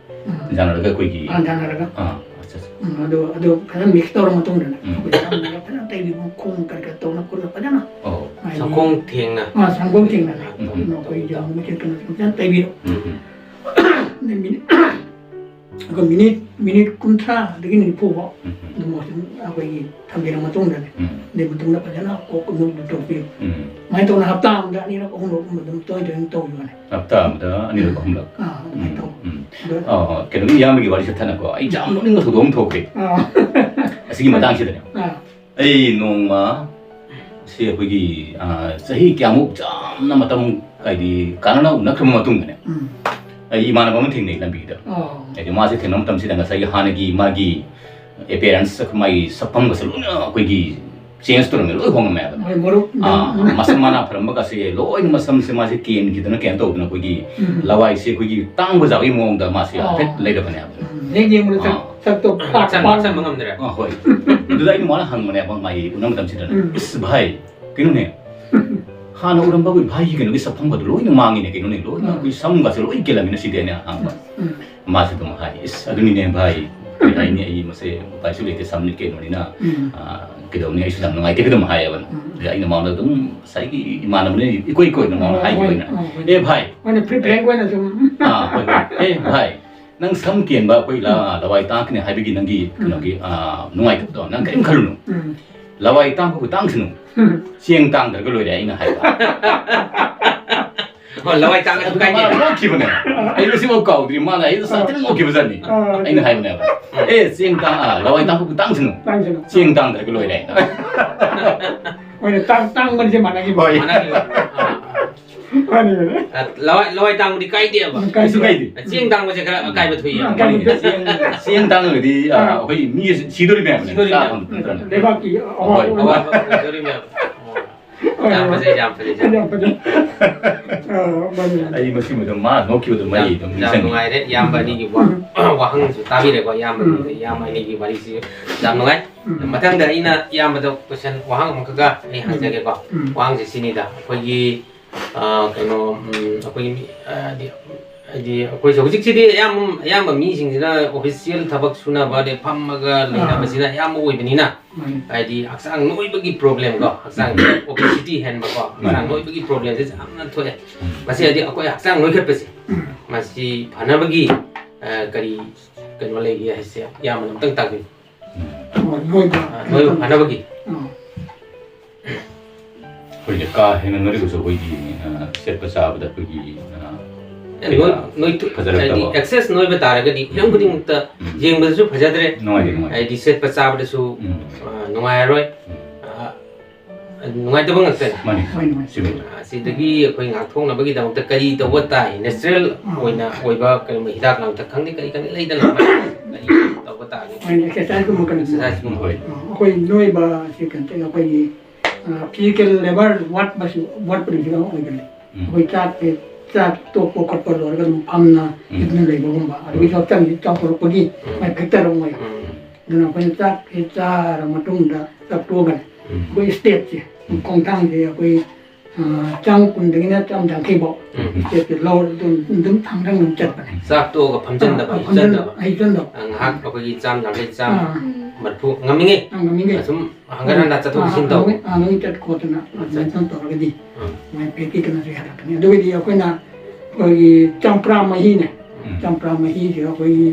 ꯎꯝ꯫ ꯌꯥꯅꯔꯒ ꯑꯩꯈꯣꯏꯒꯤ ꯑꯥ, ꯌꯥꯅꯔꯒ꯫ ꯑꯥ, ꯑꯠꯆꯥ, ꯑꯠꯆꯥ꯫ ꯎꯝ, ꯑꯗꯨ, ꯑꯗꯨ ꯐꯖꯅ mix ꯇꯧꯔ ꯃꯇꯨꯡꯗꯅꯦ, ꯎꯝ꯫ ꯑꯩꯈꯣꯏ ꯆꯥꯝꯃꯒ ꯐꯖꯅ ꯇꯩꯕꯤꯕ, ꯈꯣꯡ ꯀꯔꯤ ꯀꯔꯤ ꯇꯧꯅ ꯈꯣꯠꯅ ꯐꯖꯅ, ꯑꯣ꯫ ꯍꯥꯏꯗꯤ, ꯁꯪꯒꯣꯝ ꯊꯦꯡꯅ꯫ ꯑꯥ, ꯁꯪꯒꯣꯝ ꯊꯦꯡꯅꯅꯦ꯫ ꯎꯝ꯫ ꯑꯗꯨꯅ ꯑꯩꯈꯣꯏ ꯌꯦꯔꯨꯝ ꯃꯆꯦꯠ ꯀꯩꯅꯣ ꯐꯖꯅ ꯇꯩꯕꯤꯔꯣ꯫ ꯎꯝ, ꯎꯝ꯫ ꯑꯗꯩ ꯃꯤꯅꯤꯠ, ꯑꯩꯈꯣꯏ ꯃꯤꯅꯤꯠ, ꯃꯤꯅꯤꯠ ꯀꯨꯟꯊ꯭ꯔꯥꯗꯒꯤ ꯅꯤꯐꯨ ꯐꯥꯎ ꯎꯝ, ꯎꯝ꯫ ꯑꯗꯨꯝ ꯑꯩꯈꯣꯏꯒꯤ ꯊꯝꯕꯤꯔ ꯃꯇꯨꯡꯗꯅꯦ, ꯎꯝ꯫ ꯑꯗꯨꯒꯤ ꯃꯇꯨꯡꯗ ꯐꯖꯅ ꯀꯣꯛ ꯑꯃꯨꯛ ꯂꯨꯊꯣꯛꯄꯤꯌꯨ꯫ ꯎꯝ꯫ ꯑꯗꯨꯃꯥꯏꯅ ꯇꯧꯅ ꯍꯞꯇꯥ ꯑꯃꯗ ꯑꯅꯤꯔꯛ, ꯑꯍꯨꯝꯂꯛ ꯀꯨꯝꯕ ꯑꯗꯨꯝ ꯇꯣꯏ ꯇꯣꯏꯅ ꯇꯧꯕꯤꯌꯨꯅꯦ꯫ ꯍꯞꯇꯥ ꯑꯃꯗ ꯑꯅꯤꯔꯛ, ꯎꯝ꯫ ꯑꯍꯨꯝꯂꯛ? ꯑꯥ, ꯑꯗꯨꯃꯥꯏꯅ ꯎꯝ, ꯇꯧ꯫ ꯎꯝ꯫ ꯑꯗꯣ ꯑ, ꯀꯩꯅꯣꯒꯤ ꯏꯌꯥꯝꯕꯒꯤ ꯋꯥꯔꯤ ꯆꯠꯊꯅꯀꯣ, ꯑꯩ ꯌꯥꯝ ꯅꯣꯛꯅꯤꯡꯕ ꯊꯧꯗꯣꯛ ꯑꯃ ꯊꯣꯛꯈ꯭ꯔꯦ꯫ ꯑꯥ꯫ ꯑꯁꯤꯒꯤ ꯃꯇꯥꯡꯁꯤꯗꯅꯦ꯫ ꯑꯥ꯫ ꯑꯩ ꯅꯣꯡꯃ ꯁꯤ ꯑꯩꯈꯣꯏꯒꯤ, ꯑ, ꯆꯍꯤ ꯀꯌꯥꯃꯨꯛ ꯌꯥꯝꯅ ꯃꯇꯝ, ꯍꯥꯏꯗꯤ, ꯀꯥꯟꯅꯅ ꯎꯅꯈ꯭ꯔꯕ ꯃꯇꯨꯡꯗꯅꯦ, ꯎꯝ꯫ ꯑꯩ ꯏꯃꯥꯟꯅꯕ ꯑꯃ ꯊꯦꯡꯅꯩ ꯂꯝꯕꯤꯗ꯫ ꯑꯣ꯫ ꯍꯥꯏꯗꯤ ꯃꯥꯁꯦ ꯊꯦꯡꯅꯕ ꯃꯇꯝꯁꯤꯗ ꯉꯁꯥꯏꯒꯤ ꯍꯥꯟꯅꯒꯤ ꯃꯥꯒꯤ appearance, ꯃꯥꯒꯤ ꯁꯛꯐꯝꯒꯁꯦ ꯂꯣꯏꯅ ꯑꯩꯈꯣꯏꯒꯤ change ꯇꯧꯔꯝꯃꯦ, ꯂꯣꯏ ꯍꯣꯡꯉꯝꯃꯦ ꯍꯥꯏꯕ꯫ ꯍꯣꯏ, ꯃꯔꯨꯞ꯫ ꯑꯥ, ꯃꯁꯝ ꯃꯅꯥ ꯐꯔꯝꯕꯒꯁꯦ ꯂꯣꯏꯅ ꯃꯁꯝꯁꯦ ꯃꯥꯁꯦ ꯀꯦꯟꯈꯤꯗꯅ ꯀꯩꯅꯣ ꯇꯧꯗꯅ ꯑꯩꯈꯣꯏꯒꯤ ꯎꯝ꯫ ꯂꯋꯥꯏꯁꯦ ꯑꯩꯈꯣꯏꯒꯤ ꯇꯥꯡꯕ ꯖꯥꯕꯒꯤ ꯃꯑꯣꯡꯗ ꯃꯥꯁꯦ ꯑꯣ꯫ ꯍꯥꯏꯐꯦꯠ ꯂꯩꯔꯕꯅꯦ ꯍꯥꯏꯕ꯫ ꯎꯝ, ꯍꯦꯛ ꯌꯦꯡꯕꯗ ꯁꯛ-, ꯑꯥ꯫ ꯁꯛꯇꯣ ꯄꯥꯛ ꯆꯟꯕ, ꯄꯥꯛ ꯆꯟꯕ ꯉꯝꯗ꯭ꯔꯦ꯫ ꯑꯥ, ꯍꯣꯏ꯫ ꯑꯗꯨꯗ ꯑꯩꯅ ꯃꯥꯅ ꯍꯪꯕꯅꯦꯕ, ꯃꯥꯒꯤ ꯎꯅꯕ ꯃꯇꯝꯁꯤꯗꯅꯦ, ꯎꯝ꯫ "ꯏꯁ ꯚꯥꯏ, ꯀꯩꯅꯣꯅꯦ, ꯍꯥꯟꯅ ꯎꯔꯝꯕ ꯑꯩꯈꯣꯏ ꯚꯥꯏꯒꯤ ꯀꯩꯅꯣꯒꯤ ꯁꯛꯐꯝꯒꯗꯣ ꯂꯣꯏꯅ ꯃꯥꯡꯉꯤꯅꯦ, ꯀꯩꯅꯣꯅꯦ, ꯂꯣꯏꯅ ꯎꯝ꯫ ꯑꯩꯈꯣꯏ ꯁꯝꯒꯁꯦ ꯂꯣꯏ ꯀꯦꯜꯂꯝꯃꯤꯅ ꯁꯤꯗꯤ?" ꯑꯩꯅ ꯍꯪꯕ꯫ ꯎꯝ꯫ ꯃꯥꯁꯦ ꯑꯗꯨꯝ ꯍꯥꯏ, "ꯏꯁ, ꯑꯗꯨꯅꯤꯅꯦ ꯚꯥꯏ, ꯀꯩ ꯍꯥꯏꯅꯤ, ꯑꯩ ꯃꯁꯦ ꯎꯄꯥꯏꯁꯨ ꯂꯩꯇꯦ, ꯁꯝꯅꯤꯠ ꯀꯩꯅꯣꯅꯤꯅ꯫ ꯎꯝ꯫ ꯑꯥ, ꯀꯩꯗꯧꯅꯤ, ꯑꯩꯁꯨ ꯌꯥꯝ ꯅꯨꯡꯉꯥꯏꯇꯦ ꯑꯗꯨꯝ ꯍꯥꯏꯌꯦꯕ꯫ ꯎꯝ꯫ ꯑꯗꯩ ꯑꯩꯅ ꯃꯉꯣꯟꯗ ꯑꯗꯨꯝ ꯉꯁꯥꯏꯒꯤ ꯏꯃꯥꯟꯅꯕꯅ ꯏꯀꯣꯏ ꯀꯣꯏꯅ ꯃꯉꯣꯟꯗ ꯍꯣꯏ, ꯍꯥꯏꯈꯤꯕ ꯍꯣꯏ, ꯑꯣꯏꯅ, ꯍꯣꯏ, ꯍꯣꯏ꯫ "ꯑꯦ ꯚꯥꯏ, ꯃꯣꯏꯅ ꯐ꯭ꯔꯤ ꯐ꯭ꯔꯦꯡꯛ ꯑꯣꯏꯅ ꯁꯨꯝ ꯑꯥ, ꯍꯣꯏ, ꯍꯣꯏ꯫ ꯑꯦ ꯚꯥꯏ, ꯅꯪ ꯁꯝ ꯀꯦꯟꯕ ꯑꯩꯈꯣꯏ ꯂ-, ꯂꯋꯥꯏ ꯇꯥꯡꯀꯅꯤ ꯍꯥꯏꯕꯒꯤ ꯅꯪꯒꯤ ꯎꯝ꯫ ꯀꯩꯅꯣꯒꯤ, ꯑꯥ, ꯅꯨꯡꯉꯥꯏꯇꯕꯗꯣ ꯅꯪ ꯀꯔꯤꯝ ꯈꯜꯂꯨꯅꯨ꯫ ꯎꯝ꯫ ꯂꯋꯥꯏ ꯇꯥꯡꯕꯕꯨ ꯇꯥꯡꯁꯅꯨ, ꯎꯝ꯫ ꯆꯦꯡ ꯇꯥꯡꯗ꯭ꯔꯒ ꯂꯣꯏꯔꯦ," ꯑꯩꯅ ꯍꯥꯏꯕ꯫ ꯑꯣ, ꯂꯋꯥꯏ ꯇꯥꯡꯉꯁꯨ ꯑꯗꯨꯒ ꯀꯥꯏꯗꯦ꯫ ꯃꯥꯅ ꯅꯣꯛꯈꯤꯕꯅꯦ꯫ ꯑꯩ ꯉꯁꯤꯐꯥꯎ ꯀꯥꯎꯗ꯭ꯔꯤ꯫ ꯃꯥꯅ ꯑꯩ ꯁꯥꯊꯤꯅ ꯅꯣꯛꯈꯤꯕꯖꯥꯠꯅꯤ꯫ ꯑꯥ꯫ ꯑꯩꯅ ꯍꯥꯏꯕꯅꯦꯕ, "ꯑꯦ, ꯆꯦꯡ ꯇꯥꯡ-, ꯑꯥ, ꯂꯋꯥꯏ ꯇꯥꯡꯕꯕꯨ ꯇꯥꯡꯁꯅꯨ, ꯇꯥꯡꯁꯅꯨ꯫ ꯆꯦꯡ ꯇꯥꯡꯗ꯭ꯔꯒ ꯂꯣꯏꯔꯦ," ꯍꯥꯏꯅ꯫ ꯍꯣꯏꯅꯦ, ꯇꯥꯡ-, ꯇꯥꯡꯕꯅꯤꯁꯦ ꯃꯥꯟꯅꯈꯤꯕ꯫ ꯍꯣꯏ꯫ ꯃꯥꯟꯅꯈꯤꯕ꯫ ꯑꯥ꯫ ꯃꯥꯟꯅꯈꯤꯕꯅꯦ꯫ ꯑ, ꯂꯋꯥꯏ, ꯂꯋꯥꯏ ꯇꯥꯡꯕꯗꯤ ꯀꯥꯏꯗꯦꯕ꯫ ꯎꯝ, ꯀꯥꯏꯗꯦ꯫ ꯀꯩꯁꯨ ꯀꯥꯏꯗꯦ꯫ ꯆꯦꯡ ꯇꯥꯡꯕꯁꯦ ꯈꯔ ꯑꯀꯥꯏꯕ ꯊꯣꯛꯏ꯫ ꯎꯝ, ꯑꯀꯥꯏꯕ ꯊꯣꯛꯏ꯫ ꯆꯦꯡ, ꯆꯦꯡ ꯇꯥꯡꯉꯒꯗꯤ, ꯑ, ꯑꯥ꯫ ꯑꯩꯈꯣꯏ ꯃꯤ ꯁꯤꯗꯣꯔꯤꯕꯅꯦ ꯍꯥꯏꯕꯅꯦ꯫ ꯁꯤꯗꯣꯔꯤꯕꯅꯦ꯫ ꯆꯥ ꯐꯪꯗꯗꯅ꯫ ꯂꯩꯕꯥꯛꯀꯤ ꯑꯋꯥꯕ ꯍꯣꯏ꯫ ꯑꯣꯏꯕ꯫ ꯑꯋꯥꯕ ꯑꯣꯏꯗꯣꯔꯤꯕꯅꯦꯕ꯫ ꯑꯣ꯫ ꯍꯣꯏ, ꯌꯥꯝ ꯍꯣꯏ꯫ ꯐꯖꯩ, ꯌꯥꯝ ꯐꯖꯩ, ꯌꯥꯝ ꯌꯥꯝ ꯐꯖꯩ꯫ ꯑꯥ, ꯃꯥꯅꯤ, ꯃꯥꯅꯤ꯫ ꯑꯩ ꯃꯁꯤ ꯃꯇꯝ ꯃꯥ ꯅꯣꯛꯈꯤꯕꯗꯣ ꯃꯩ ꯌꯥꯝ, ꯑꯗꯨꯝ ꯌꯥꯝ ꯅꯤꯡꯁꯤꯡꯉꯤ꯫ ꯅꯨꯡꯉꯥꯏꯔꯦ꯫ ꯏꯌꯥꯝꯕ ꯑꯅꯤꯒꯤ ꯋꯥ-, ꯎꯝ꯫ ꯋꯥꯍꯪꯁꯨ ꯇꯥꯕꯤꯔꯦꯀꯣ, ꯏꯌꯥꯝꯕ ꯎꯝ꯫ ꯑꯅꯤꯒꯤ, ꯏꯌꯥꯝꯕ ꯑꯅꯤꯒꯤ ꯋꯥꯔꯤꯁꯤ ꯌꯥꯝ ꯅꯨꯡꯉꯥꯏ꯫ ꯎꯝ꯫ ꯃꯊꯪꯗ ꯑꯩꯅ ꯏꯌꯥꯝꯕꯗ question ꯋꯥꯍꯪ ꯑꯃꯈꯛꯀ ꯑꯩ ꯎꯝ꯫ ꯍꯪꯖꯒꯦꯀꯣ꯫ ꯎꯝ꯫ ꯋꯥꯍꯪꯁꯤ ꯁꯤꯅꯤꯗ, ꯑꯩꯈꯣꯏꯒꯤ, ꯑ, ꯀꯩꯅꯣ, ꯎꯝ, ꯑꯩꯈꯣꯏꯒꯤ ꯃꯤ, ꯑ, ꯍꯥꯏꯗꯤ, ꯍꯥꯏꯗꯤ ꯑꯩꯈꯣꯏꯁꯨ ꯍꯧꯖꯤꯛꯁꯤꯗꯤ ꯑꯌꯥꯝꯕ, ꯑꯌꯥꯝꯕ ꯃꯤꯁꯤꯡꯁꯤꯅ official ꯊꯕꯛ ꯁꯨꯅꯕ, ꯑꯗꯩ ꯐꯝꯃꯒ ꯑꯥ꯫ ꯂꯩꯅꯕꯁꯤꯅ ꯑꯌꯥꯝꯕ ꯑꯣꯏꯕꯅꯤꯅ, ꯃꯥꯅꯤ꯫ ꯍꯥꯏꯗꯤ ꯍꯛꯆꯥꯡ ꯅꯣꯏꯕꯒꯤ problem ꯀꯣ, ꯍꯛꯆꯥꯡ ꯎꯝ꯫ obesity ꯍꯦꯟꯕꯀꯣ, ꯍꯛꯆꯥꯡ ꯃꯥꯅꯤ꯫ ꯅꯣꯏꯕꯒꯤ problemꯁꯦ ꯌꯥꯝꯅ ꯊꯣꯛꯑꯦ꯫ ꯎꯝ꯫ ꯃꯁꯤ ꯍꯥꯏꯗꯤ ꯑꯩꯈꯣꯏ ꯍꯛꯆꯥꯡ ꯅꯣꯏꯈꯠꯄꯁꯦ, ꯎꯝ꯫ ꯃꯁꯤ ꯐꯅꯕꯒꯤ, ꯑ, ꯀꯔꯤ ꯀꯩꯅꯣ ꯂꯩꯒꯦ ꯍꯥꯏꯁꯦ ꯏꯌꯥꯝꯕꯅ ꯑꯃꯨꯛꯇꯪ ꯇꯥꯛꯄꯤꯌꯨ꯫ ꯎꯝ꯫ ꯑꯣ, ꯅꯣꯏꯕ꯫ ꯑ, ꯅꯣꯏꯕ ꯐꯅꯕꯒꯤ꯫ ꯑꯥ꯫ ꯑꯩꯈꯣꯏꯁꯦ ꯀꯥ ꯍꯦꯟꯅ ꯅꯣꯏꯔꯒꯁꯨ ꯑꯩꯈꯣꯏꯒꯤ, ꯑ, ꯁꯦꯠꯄ ꯆꯥꯕꯗ ꯑꯩꯈꯣꯏꯒꯤ, ꯑ, ꯑꯦ, ꯅꯣꯏ-, ꯀꯩꯀꯥ ꯅꯣꯏ-, ꯐꯖꯔꯛꯇꯕ꯫ ꯍꯥꯏꯗꯤ excess ꯅꯣꯏꯕ ꯇꯥꯔꯒꯗꯤ ꯍꯤꯔꯝ ꯎꯝ꯫ ꯈꯨꯗꯤꯡꯃꯛꯇ ꯎꯝ꯫ ꯌꯦꯡꯕꯗꯁꯨ ꯐꯖꯗ꯭ꯔꯦ꯫ ꯅꯨꯡꯉꯥꯏꯇꯦ, ꯅꯨꯡꯉꯥꯏꯇꯦ꯫ ꯍꯥꯏꯗꯤ ꯁꯦꯠꯄ ꯆꯥꯕꯗꯁꯨ, ꯎꯝ꯫ ꯑ, ꯅꯨꯡꯉꯥꯏꯔꯔꯣꯏ꯫ ꯎꯝ꯫ ꯑ, ꯅꯨꯡꯉꯥꯏꯇꯕ ꯉꯥꯛꯇꯅꯤ꯫ ꯃꯥꯅꯤ꯫ ꯍꯣꯏ, ꯅꯨꯡꯉꯥꯏꯇꯦ꯫ ꯆꯨꯝꯃꯤ꯫ ꯑ, ꯁꯤꯗꯒꯤ ꯑꯩꯈꯣꯏ ꯉꯥꯛꯊꯣꯛꯅꯕꯒꯤꯗꯃꯛꯇ ꯀꯔꯤ ꯇꯧꯕ ꯇꯥꯏ? Natural ꯎꯝ꯫ ꯑꯣꯏꯅ ꯑꯣꯏꯕ ꯀꯔꯤꯒꯨꯝꯕ ꯍꯤꯗꯥꯛ ꯂꯥꯡꯊꯛ ꯈꯪꯗꯦ, ꯀꯔꯤ ꯈꯪꯗꯦ ꯂꯩꯗꯅ, ꯀꯔꯤ ꯇꯧꯕ ꯇꯥꯒꯦ? ꯍꯣꯏ, exerciseꯀꯨꯝꯕ ꯀꯔꯤꯒꯨꯝꯕ꯫ Exerciseꯀꯨꯝꯕ꯫ ꯍꯣꯏ꯫ ꯑ, ꯑꯩꯈꯣꯏ ꯅꯣꯏꯕ ꯁꯤ ꯀꯩꯅꯣ ꯇꯧꯏ, ꯑꯩꯈꯣꯏꯒꯤ, ꯑ, physical labour ꯋꯥꯠꯄꯁꯨ, ꯋꯥꯠꯄꯗꯒꯤ ꯑꯃ ꯑꯣꯏꯒꯜꯂꯤ꯫ ꯎꯝ꯫ ꯑꯩꯈꯣꯏ ꯆꯥꯛꯁꯦ, ꯆꯥꯛ ꯇꯣꯛꯄ ꯈꯣꯠꯄ ꯂꯣꯏꯔꯒ ꯑꯗꯨꯝ ꯐꯝꯅ ꯎꯝ꯫ ꯍꯤꯞꯅ ꯂꯩꯕꯒꯨꯝꯕ, ꯑꯗꯨꯒꯤꯁꯨ ꯎꯝ꯫ ꯍꯛꯆꯥꯡꯁꯤ ꯆꯥꯎꯊꯣꯔꯛꯄꯒꯤ ꯎꯝ꯫ ꯃꯥꯏ factor ꯑꯃ ꯑꯣꯏ꯫ ꯎꯝ꯫ ꯑꯗꯨꯅ ꯑꯩꯈꯣꯏꯅ ꯆꯥꯛꯁꯦ ꯆꯥꯔ ꯃꯇꯨꯡꯗ ꯆꯥꯛ ꯇꯣꯛꯑꯒꯅꯦ, ꯎꯝ꯫ ꯑꯩꯈꯣꯏ stepꯁꯦ, ꯎꯝ꯫ ꯈꯣꯡꯊꯥꯡꯁꯦ ꯑꯩꯈꯣꯏ ꯆꯥꯝ ꯀꯨꯟꯗꯒꯤꯅ ꯆꯥꯝ ꯌꯥꯡꯈꯩ ꯐꯥꯎ ꯎꯝ꯫ ꯁꯦꯠꯁꯦ ꯂꯧꯔ ꯑꯗꯨꯝ, ꯑꯗꯨꯝ ꯊꯥꯡꯗꯪ ꯑꯗꯨꯝ ꯆꯠꯄꯅꯦ꯫ ꯆꯥꯛ ꯇꯣꯛꯑꯒ ꯐꯝꯖꯟꯗꯕ, ꯑꯥ, ꯍꯤꯞꯆꯟꯗꯕ꯫ ꯐꯝꯖꯟꯗꯕ, ꯍꯤꯞꯆꯟꯗꯕ꯫ ꯑꯥ, ꯉꯥꯏꯍꯥꯛ ꯑꯩꯈꯣꯏꯒꯤ ꯆꯥꯝ ꯌꯥꯡꯈꯩ, ꯆꯥꯝ ꯑꯥ꯫ ꯃꯔꯤꯐꯨ ꯉꯝꯃꯤꯉꯩ ꯑꯥ, ꯉꯝꯃꯤꯉꯩ꯫ ꯑꯁꯨꯝ ꯍꯪꯒꯠ ꯍꯟꯗ ꯆꯠꯊꯣꯛ ꯑꯥ, ꯆꯠꯁꯤꯟ ꯇꯧ꯫ ꯍꯪꯒꯠ-, ꯍꯪꯒꯠ ꯆꯠ ꯈꯣꯠꯇꯅ ꯑꯠꯆꯥ, ꯑꯗꯨꯃꯥꯏꯅ ꯑꯠꯆꯥ꯫ ꯇꯧꯔꯒꯗꯤ ꯎꯝ꯫ ꯑꯗꯨꯃꯥꯏꯅ ꯄꯦꯛꯀꯤꯗꯅꯁꯨ ꯍꯦꯜꯂꯛꯀꯅꯤ꯫ ꯑꯗꯨꯒꯤꯗꯤ ꯑꯩꯈꯣꯏꯅ ꯑꯩꯈꯣꯏꯒꯤ ꯆꯝꯄ꯭ꯔꯥ ꯃꯍꯤꯅꯦ, ꯎꯝ꯫ ꯆꯝꯄ꯭ꯔꯥ ꯃꯍꯤꯁꯦ ꯑꯩꯈꯣꯏꯒꯤ,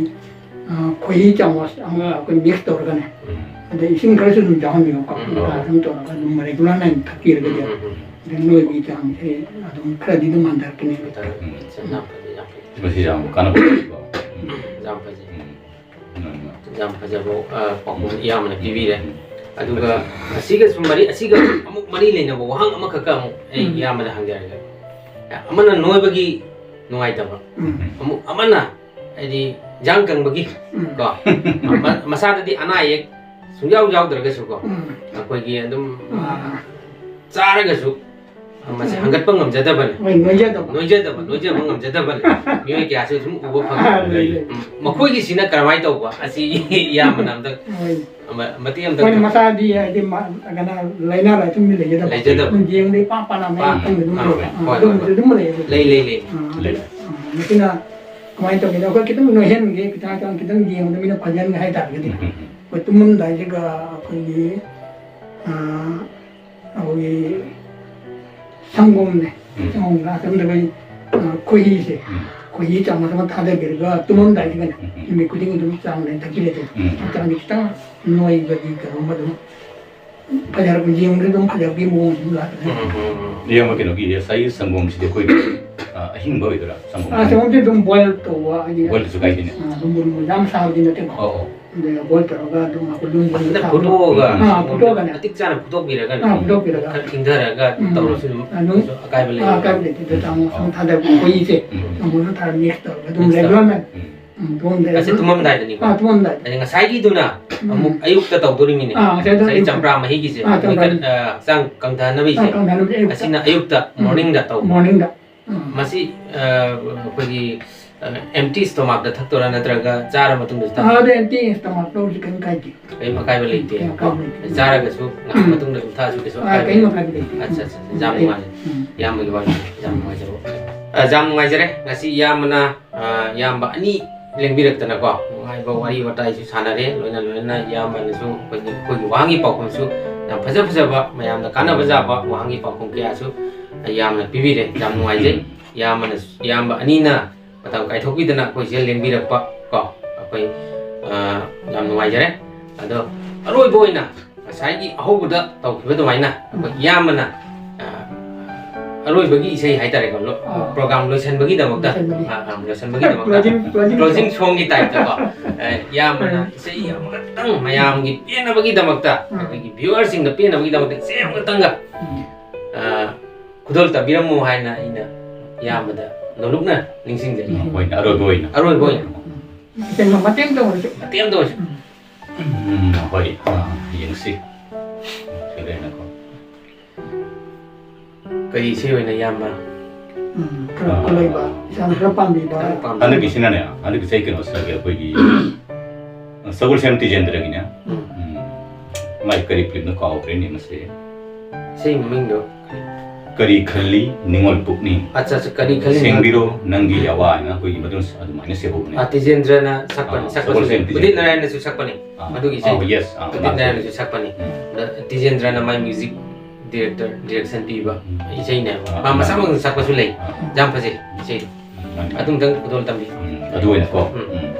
ꯑ, ꯈꯣꯏꯍꯤ ꯆꯥꯃꯁ ꯑꯃꯒ ꯑꯩꯈꯣꯏ mix ꯇꯧꯔꯒꯅꯦ, ꯎꯝ꯫ ꯑꯗꯩ ꯏꯁꯤꯡ ꯈꯔꯁꯨ ꯑꯗꯨꯝ ꯌꯥꯎꯍꯟꯕꯤꯌꯨꯀꯣ, ꯎꯝ꯫ ꯑꯗꯨꯝ ꯇꯧꯔꯒ ꯑꯗꯨꯝ regular ꯅꯥꯏꯅ ꯊꯛꯄꯤꯔꯒꯗꯤ ꯎꯝ, ꯎꯝ, ꯎꯝ꯫ ꯑꯗꯨꯝ ꯅꯣꯏꯕꯒꯤ ꯆꯥꯡꯁꯦ ꯑꯗꯨꯝ ꯈꯔꯗꯤ ꯑꯗꯨꯝ ꯍꯟꯊꯔꯛꯀꯅꯤ꯫ ꯍꯟꯊꯔꯛꯀꯅꯤ꯫ ꯎꯝ꯫ ꯌꯥꯝ ꯐꯖꯩ, ꯌꯥꯝ ꯐꯖꯩ꯫ ꯃꯁꯤ ꯌꯥꯝ ꯀꯥꯟꯅꯕ ꯄꯣꯠꯅꯤꯀꯣ꯫ ꯎꯝ꯫ ꯌꯥꯝ ꯐꯖꯩ꯫ ꯎꯝ꯫ ꯎꯝ꯫ ꯌꯥꯝ ꯐꯖꯕ, ꯑ, ꯄꯥꯎꯈꯨꯝ ꯎꯝ꯫ ꯏꯌꯥꯝꯕꯅ ꯄꯤꯕꯤꯔꯦ꯫ ꯎꯝ꯫ ꯑꯗꯨꯒ ꯑꯁꯤꯒꯁꯨ ꯃꯔꯤ, ꯑꯁꯤꯒ ꯑꯃꯨꯛ ꯃꯔꯤ ꯂꯩꯅꯕ ꯋꯥꯍꯪ ꯑꯃꯈꯛꯀ ꯑꯃꯨꯛ ꯑꯩ ꯎꯝ꯫ ꯏꯌꯥꯝꯕꯗ ꯍꯪꯖꯔꯒꯦ꯫ ꯑꯃꯅ ꯅꯣꯏꯕꯒꯤ ꯅꯨꯡꯉꯥꯏꯇꯕ, ꯎꯝ꯫ ꯑꯃꯨꯛ ꯑꯃꯅ ꯍꯥꯏꯗꯤ ꯏꯟꯖꯥꯡ ꯀꯪꯕꯒꯤ, ꯎꯝ꯫ ꯀꯣ, ꯃ-, ꯃꯁꯥꯗꯗꯤ ꯑꯅꯥ ꯑꯌꯦꯛ ꯁꯨꯡꯌꯥꯎ ꯌꯥꯎꯗ꯭ꯔꯒꯁꯨ ꯀꯣ, ꯎꯝ꯫ ꯑꯩꯈꯣꯏꯒꯤ ꯑꯗꯨꯝ, ꯎꯝ꯫ ꯆꯥꯔꯒꯁꯨ ꯃꯁꯤ ꯎꯝ꯫ ꯍꯪꯒꯠꯄ ꯉꯝꯖꯗꯕꯅꯤ꯫ ꯍꯣꯏ, ꯅꯣꯏꯖꯗꯕ꯫ ꯅꯣꯏꯖꯗꯕ, ꯅꯣꯏꯖꯕ ꯉꯝꯖꯗꯕꯅꯤ꯫ ꯃꯤꯑꯣꯏ ꯀꯌꯥꯁꯨ ꯑꯗꯨꯝ ꯎꯕ ꯐꯪꯉꯤ꯫ ꯑꯥ, ꯂꯩ, ꯂꯩ꯫ ꯎꯝ, ꯃꯈꯣꯏꯒꯤꯁꯤꯅ ꯀꯔꯝꯍꯥꯏꯅ ꯇꯧꯕ? ꯑꯁꯤ ꯏꯌꯥꯝꯕꯅ ꯑꯝꯇ ꯍꯣꯏ꯫ ꯑꯃ-, ꯃꯇꯦꯛ ꯑꯝꯇ ꯃꯣꯏꯅ ꯃꯁꯥꯗꯤ ꯍꯥꯏꯗꯤ ꯃ-, ꯀꯩꯅꯣ, ꯂꯥꯏꯅꯥ ꯂꯥꯏꯆꯠ ꯑꯃꯗꯤ ꯂꯩꯖꯗꯕ꯫ ꯂꯩꯖꯗꯕ꯫ ꯌꯦꯡꯕꯗ ꯏꯄꯥ ꯄꯥꯅ ꯃꯌꯥꯝ ꯑꯥ, ꯀꯪꯕ ꯑꯗꯨꯝ ꯑꯥ, ꯂꯩꯕ꯫ ꯍꯣꯏ, ꯍꯣꯏ, ꯑꯗꯨꯝꯕꯁꯨ ꯍꯣꯏ꯫ ꯑꯗꯨꯝ ꯂꯩ꯫ ꯂꯩ, ꯂꯩ, ꯂꯩ꯫ ꯑꯥ, ꯂꯩ꯫ ꯑꯥ, ꯃꯁꯤꯅ ꯀꯃꯥꯏꯅ ꯇꯧꯒꯦꯗ, ꯑꯩꯈꯣꯏ ꯈꯤꯇꯪ ꯅꯣꯏꯍꯟꯒꯦ, ꯈꯤꯇꯪ, ꯈꯤꯇꯪ, ꯈꯤꯇꯪ ꯌꯦꯡꯕꯗ ꯃꯤꯅ ꯐꯖꯍꯟꯒꯦ ꯍꯥꯏ ꯇꯥꯔꯒꯗꯤ, ꯎꯝ, ꯎꯝ, ꯎꯝ꯫ ꯑꯩꯈꯣꯏ ꯇꯨꯝꯃꯝꯗꯥꯏꯁꯤꯒ ꯑꯩꯈꯣꯏꯒꯤ, ꯑꯥ, ꯑꯩꯈꯣꯏꯒꯤ ꯁꯪꯒꯣꯝꯅꯦ, ꯎꯝ꯫ ꯁꯪꯒꯣꯝ ꯒ꯭ꯂꯥꯁ ꯑꯃꯗ ꯑꯩꯈꯣꯏ, ꯑꯥ, ꯈꯣꯏꯍꯤꯁꯦ, ꯎꯝ꯫ ꯈꯣꯏꯍꯤ ꯆꯥꯃꯁ ꯑꯃ ꯊꯥꯗꯕꯤꯔꯒ ꯇꯨꯝꯃꯝꯗꯥꯏꯁꯤꯒꯅꯦ, ꯎꯝ, ꯎꯝ꯫ ꯅꯨꯃꯤꯠ ꯈꯨꯗꯤꯡꯒꯤ ꯑꯗꯨꯝ ꯆꯥꯡ ꯅꯥꯏꯅ ꯊꯛꯄꯤꯔꯗꯤ, ꯎꯝ꯫ ꯍꯛꯆꯥꯡꯁꯦ ꯈꯤꯇꯪ ꯅꯣꯏꯕꯒꯤ ꯀꯩꯅꯣꯝꯃ ꯑꯗꯨꯝ ꯐꯖꯔꯛꯄ, ꯌꯦꯡꯕꯗ ꯑꯗꯨꯝ ꯐꯖꯕꯒꯤ ꯃꯑꯣꯡ ꯑꯗꯨꯝ ꯂꯥꯛꯀꯅꯤ꯫ ꯎꯝ, ꯎꯝ, ꯎꯝ꯫ ꯏꯌꯥꯝꯕ, ꯀꯩꯅꯣꯒꯤ ꯉꯁꯥꯏꯒꯤ ꯁꯪꯒꯣꯝꯁꯤꯗꯤ ꯑꯩꯈꯣꯏꯒꯤ, ꯑ, ꯑꯍꯤꯡꯕ ꯑꯣꯏꯗꯣꯏꯔꯥ? ꯁꯪꯒꯣꯝ ꯑꯥ, ꯁꯪꯒꯣꯝꯁꯦ ꯑꯗꯨꯝ boil ꯇꯧꯕ, ꯍꯥꯏꯗꯤ, boil ꯇꯧꯁꯨ ꯀꯥꯏꯗꯦꯅꯦ꯫ ꯑꯥ, ꯑꯗꯨꯝ ꯃꯨꯟ ꯃꯨꯟ ꯌꯥꯝ ꯁꯥꯕꯗꯤ ꯅꯠꯇꯦꯀꯣ꯫ ꯑꯣ, ꯑꯣ꯫ ꯑꯗꯨꯒ boil ꯇꯧꯔꯒ ꯑꯗꯨꯝ ꯑꯩꯈꯣꯏ ꯂꯨꯝ ꯂꯨꯝꯅ ꯐꯖꯅ ꯊꯥꯕꯗꯣ꯫ ꯐꯨꯠꯇꯣꯛꯑꯒ, ꯑꯥ, ꯁꯪꯒꯣꯝꯗꯣ ꯐꯨꯠꯇꯣꯛꯑꯒꯅꯦ꯫ ꯃꯇꯤꯛ ꯆꯥꯅ ꯐꯨꯠꯇꯣꯛꯄꯤꯔꯒꯅꯦ꯫ ꯑꯥ, ꯐꯨꯠꯇꯣꯛꯄꯤꯔꯒ꯫ ꯈꯔ ꯊꯤꯡꯊꯔꯒ ꯎꯝ꯫ ꯇꯧꯔꯁꯨ ꯑꯗꯨꯝ ꯑꯗꯨꯝ, ꯀꯩꯁꯨ ꯑꯀꯥꯏꯕ ꯑꯥ, ꯂꯩꯇꯦ꯫ ꯑꯀꯥꯏꯕ ꯂꯩꯇꯦ꯫ ꯑꯗꯨ ꯆꯥꯃꯁ ꯑꯃ ꯊꯥꯗꯕ ꯈꯣꯏꯍꯤꯁꯦ, ꯎꯝ꯫ ꯁꯪꯒꯣꯝꯗꯣ ꯊꯥꯔ mix ꯇꯧꯔꯒ ꯑꯗꯨꯝ mix ꯇꯧꯔꯒ꯫ Regular ꯅ ꯎꯝ꯫ ꯎꯝ, ꯊꯨꯝꯗ ꯑꯁꯤ ꯑꯗꯨꯝ ꯇꯨꯝꯃꯝꯗꯥꯏꯗꯅꯤꯀꯣ? ꯑꯥ, ꯇꯨꯝꯃꯝꯗꯥꯏꯗ꯫ ꯑꯗꯩ ꯉꯁꯥꯏꯒꯤꯗꯨꯅ ꯎꯝ꯫ ꯑꯃꯨꯛ ꯑꯌꯨꯛꯇ ꯇꯧꯗꯣꯔꯤꯃꯤꯅꯦ꯫ ꯑꯥ, ꯉꯁꯥꯏꯗꯣ ꯉꯁꯥꯏ ꯑꯌꯨꯛꯇ꯫ ꯆꯝꯄ꯭ꯔꯥ ꯃꯍꯤꯒꯤꯁꯦ꯫ ꯑꯥ, ꯆꯝꯄ꯭ꯔꯥ ꯃꯍꯤ꯫ ꯑ, ꯍꯛꯆꯥꯡ ꯀꯪꯊꯅꯕꯒꯤꯁꯦ꯫ ꯑꯥ, ꯀꯪꯊꯅꯕꯒꯤ ꯑꯌꯨꯛꯇ꯫ ꯑꯁꯤꯅ ꯑꯌꯨꯛꯇ, ꯎꯝ꯫ Morning ꯗ ꯇꯧꯕ꯫ Morning ꯗ꯫ ꯎꯝ꯫ ꯃꯁꯤ, ꯑ, ꯑꯩꯈꯣꯏꯒꯤ, ꯑꯦꯝꯇꯤ ꯁ꯭ꯇꯣꯃꯥꯛꯇ ꯊꯛꯇꯣꯏꯔꯥ, ꯅꯠꯇ꯭ꯔꯒ ꯆꯥꯔ ꯃꯇꯨꯡꯗ ꯊꯛ- ꯑꯗ ꯑꯦꯝꯇꯤ ꯁ꯭ꯇꯣꯃꯥꯛ ꯂꯧꯔꯁꯨ ꯀꯩꯝ ꯀꯥꯏꯗꯦ꯫ ꯀꯩꯝ ꯑꯀꯥꯏꯕ ꯂꯩꯇꯦ꯫ ꯀꯩꯝ ꯑꯀꯥꯏꯕ ꯂꯩꯇꯦ꯫ ꯆꯥꯔꯒꯁꯨ ꯉꯥꯏꯍꯥꯛ ꯃꯇꯨꯡꯗ ꯑꯗꯨꯝ ꯊꯛꯑꯁꯨ ꯀꯩꯁꯨ ꯑꯥ, ꯑꯀꯥꯏꯕ ꯀꯩꯝ ꯂꯩꯇꯦ꯫ ꯑꯀꯥꯏꯕ ꯂꯩꯇꯦ꯫ ꯑꯠꯆꯥ, ꯑꯠꯆꯥ, ꯑꯠꯆꯥ, ꯌꯥꯝ ꯎꯝ꯫ ꯅꯨꯡꯉꯥꯏ꯫ ꯎꯝ꯫ ꯏꯌꯥꯝꯕꯒꯤ ꯋꯥꯔꯤ ꯌꯥꯝ ꯅꯨꯡꯉꯥꯏꯖꯕ꯫ ꯑ, ꯌꯥꯝ ꯅꯨꯡꯉꯥꯏꯖꯔꯦ ꯉꯁꯤ ꯏꯌꯥꯝꯕꯅ, ꯑ, ꯏꯌꯥꯝꯕ ꯑꯅꯤ ꯂꯦꯡꯕꯤꯔꯛꯇꯅꯀꯣ, ꯅꯨꯡꯉꯥꯏꯕ ꯋꯥꯔꯤ ꯋꯥꯇꯥꯏꯁꯨ ꯁꯥꯟꯅꯔꯦ꯫ ꯂꯣꯏꯅ ꯂꯣꯏꯅꯅ ꯏꯌꯥꯝꯕꯅꯁꯨ ꯑꯩꯈꯣꯏꯒꯤ, ꯑꯩꯈꯣꯏꯒꯤ ꯋꯥꯍꯪꯒꯤ ꯄꯥꯎꯈꯨꯝꯁꯨ ꯌꯥꯝ ꯐꯖ ꯐꯖꯕ, ꯃꯌꯥꯝꯗ ꯀꯥꯟꯅꯕ ꯌꯥꯕ ꯋꯥꯍꯪꯒꯤ ꯄꯥꯎꯈꯨꯝ ꯀꯌꯥꯁꯨ ꯌꯥꯝꯅ ꯄꯤꯕꯤꯔꯦ꯫ ꯌꯥꯝ ꯅꯨꯡꯉꯥꯏꯖꯩ꯫ ꯏꯌꯥꯝꯕꯅ, ꯏꯌꯥꯝꯕ ꯑꯅꯤꯅ ꯃꯇꯝ ꯀꯥꯏꯊꯣꯛꯄꯤꯗꯅ ꯑꯩꯈꯣꯏꯁꯦ ꯂꯦꯡꯕꯤꯔꯛꯄ ꯀꯣ, ꯑꯩꯈꯣꯏ, ꯑ, ꯌꯥꯝ ꯅꯨꯡꯉꯥꯏꯖꯔꯦ꯫ ꯑꯗꯣ ꯑꯔꯣꯏꯕ ꯑꯣꯏꯅ ꯉꯁꯥꯏꯒꯤ ꯑꯍꯧꯕꯗ ꯇꯧꯈꯤꯕ ꯑꯗꯨꯃꯥꯏꯅ ꯑꯩꯈꯣꯏ ꯏꯌꯥꯝꯕꯅ, ꯑ, ꯑꯔꯣꯏꯕꯒꯤ ꯏꯁꯩ ꯍꯥꯏꯇꯥꯔꯦꯀꯣ, ꯂꯣ-, ꯑꯥ꯫ ꯄ꯭ꯔꯣꯒ꯭ꯔꯥꯝ ꯂꯣꯏꯁꯤꯟꯕꯒꯤꯗꯃꯛꯇ, ꯂꯣꯏꯁꯤꯟꯕꯒꯤ꯫ ꯑ, ꯑ, ꯂꯣꯏꯁꯤꯟꯕꯒꯤꯗꯃꯛꯇ closing, closing closing song꯫ Songꯒꯤ typeꯇꯀꯣ, ꯑ, ꯏꯌꯥꯝꯕꯅ ꯎꯝ꯫ ꯏꯁꯩ ꯑꯃꯈꯛꯇꯪ ꯃꯌꯥꯝꯒꯤ ꯄꯦꯟꯅꯕꯒꯤꯗꯃꯛꯇ, ꯎꯝ꯫ ꯑꯩꯈꯣꯏꯒꯤ viewerꯁꯤꯡꯗ ꯄꯦꯟꯅꯕꯒꯤꯗꯃꯛꯇ ꯏꯁꯩ ꯑꯃꯈꯛꯇꯪꯒ, ꯎꯝ꯫ ꯑ, ꯈꯨꯗꯣꯜ ꯇꯝꯕꯤꯔꯝꯃꯨ ꯍꯥꯏꯅ ꯑꯩꯅ ꯏꯌꯥꯝꯕꯗ ꯅꯣꯂꯨꯛꯅ ꯅꯤꯡꯁꯤꯡꯖꯔꯤ꯫ ꯎꯝ, ꯍꯣꯏꯅꯦ, ꯑꯔꯣꯏꯕ ꯑꯣꯏꯅ꯫ ꯑꯔꯣꯏꯕ ꯑꯣꯏꯅ꯫ ꯎꯝ꯫ ꯃꯇꯦꯡ, ꯃꯇꯦꯡ ꯇꯧꯔꯁꯨ꯫ ꯃꯇꯦꯡ ꯇꯧꯔꯁꯨ꯫ ꯎꯝ꯫ ꯎꯝ, ꯍꯣꯏ, ꯑ, ꯌꯦꯡꯁꯤ꯫ ꯀꯩꯗꯧꯔꯦꯅꯀꯣ? ꯀꯔꯤ ꯏꯁꯩ ꯑꯣꯏꯅ ꯏꯌꯥꯝꯕ? ꯎꯝ, ꯈꯔ ꯑ, ꯈꯨꯂꯣꯏꯕ, ꯏꯁꯥꯅ ꯈꯔ ꯄꯥꯝꯕꯤꯕ꯫ ꯈꯔ ꯄꯥꯝꯕꯤꯕ꯫ ꯍꯟꯗꯛꯀꯤꯁꯤꯅꯅꯦ, ꯍꯟꯗꯛꯀꯤ ꯆꯍꯤ ꯀꯩꯅꯣꯁꯤꯗꯒꯤ ꯑꯩꯈꯣꯏꯒꯤ, ꯑ, ꯁꯒꯣꯜꯁꯦꯝ ꯇꯤꯖꯦꯟꯗ꯭ꯔꯒꯤꯅꯦ꯫ ꯎꯝ꯫ ꯎꯝ꯫ ꯃꯥꯏ ꯀꯔꯤ ꯐꯤꯂꯝꯅꯣ ꯀꯥꯎꯈ꯭ꯔꯦꯅꯦ ꯃꯁꯦ꯫ ꯏꯁꯩ ꯃꯃꯤꯡꯗꯣ? ꯀꯔꯤ ꯈꯜꯂꯤ ꯅꯤꯡꯉꯣꯜ ꯄꯨꯛꯅꯤꯡ꯫ ꯑꯠꯆꯥ, ꯑꯠꯆꯥ, ꯀꯔꯤ ꯈꯜꯂꯤ ꯅꯤꯡꯉꯣꯜ ꯁꯦꯡꯕꯤꯔꯣ ꯅꯪꯒꯤ ꯌꯥꯋꯥ ꯍꯥꯏꯅ ꯑꯩꯈꯣꯏꯒꯤ ꯃꯗꯨ ꯑꯗꯨꯃꯥꯏꯅ ꯁꯦꯝꯍꯧꯕꯅꯦ꯫ ꯑꯥ, ꯇꯤꯖꯦꯟꯗ꯭ꯔꯅ ꯁꯛꯄꯅꯤ, ꯑꯥ, ꯁꯛꯄꯁꯨ ꯁꯒꯣꯜꯁꯦꯝ ꯂꯩ꯫ ꯇꯤꯖꯦꯟꯗ꯭ꯔ꯫ ꯎꯗꯤꯠ ꯅꯥꯔꯥꯌꯟꯅꯁꯨ ꯁꯛꯄꯅꯤ꯫ ꯑꯥ, ꯃꯗꯨꯒꯤ ꯑꯥ, ꯏꯁꯩꯗꯣ꯫ Yes, ꯑꯥ, ꯎꯗꯤꯠ ꯂꯥꯁ ꯅꯥꯔꯥꯌꯟꯅꯁꯨ ꯁꯛꯄꯅꯤ꯫ ꯎꯝ꯫ ꯑꯗ ꯇꯤꯖꯦꯟꯗ꯭ꯔꯅ ꯃꯥꯏ music director, direction ꯄꯤꯕ ꯎꯝ꯫ ꯏꯁꯩꯅꯦꯕ꯫ ꯑꯥ, ꯃꯥ ꯑꯥ꯫ ꯃꯁꯥꯃꯛꯅ ꯁꯛꯄꯁꯨ ꯂꯩ꯫ ꯑꯥ꯫ ꯌꯥꯝ ꯐꯖꯩ ꯏꯁꯩꯗꯣ꯫ ꯎꯝ, ꯃꯥꯅꯤ꯫ ꯑꯗꯨꯝꯇꯪ ꯈꯨꯗꯣꯜ ꯇꯝꯕꯤꯌꯨ꯫ ꯎꯝ, ꯑꯗꯨ ꯑꯣꯏꯅꯀꯣ꯫ ꯎꯝ꯫ ꯎꯝ꯫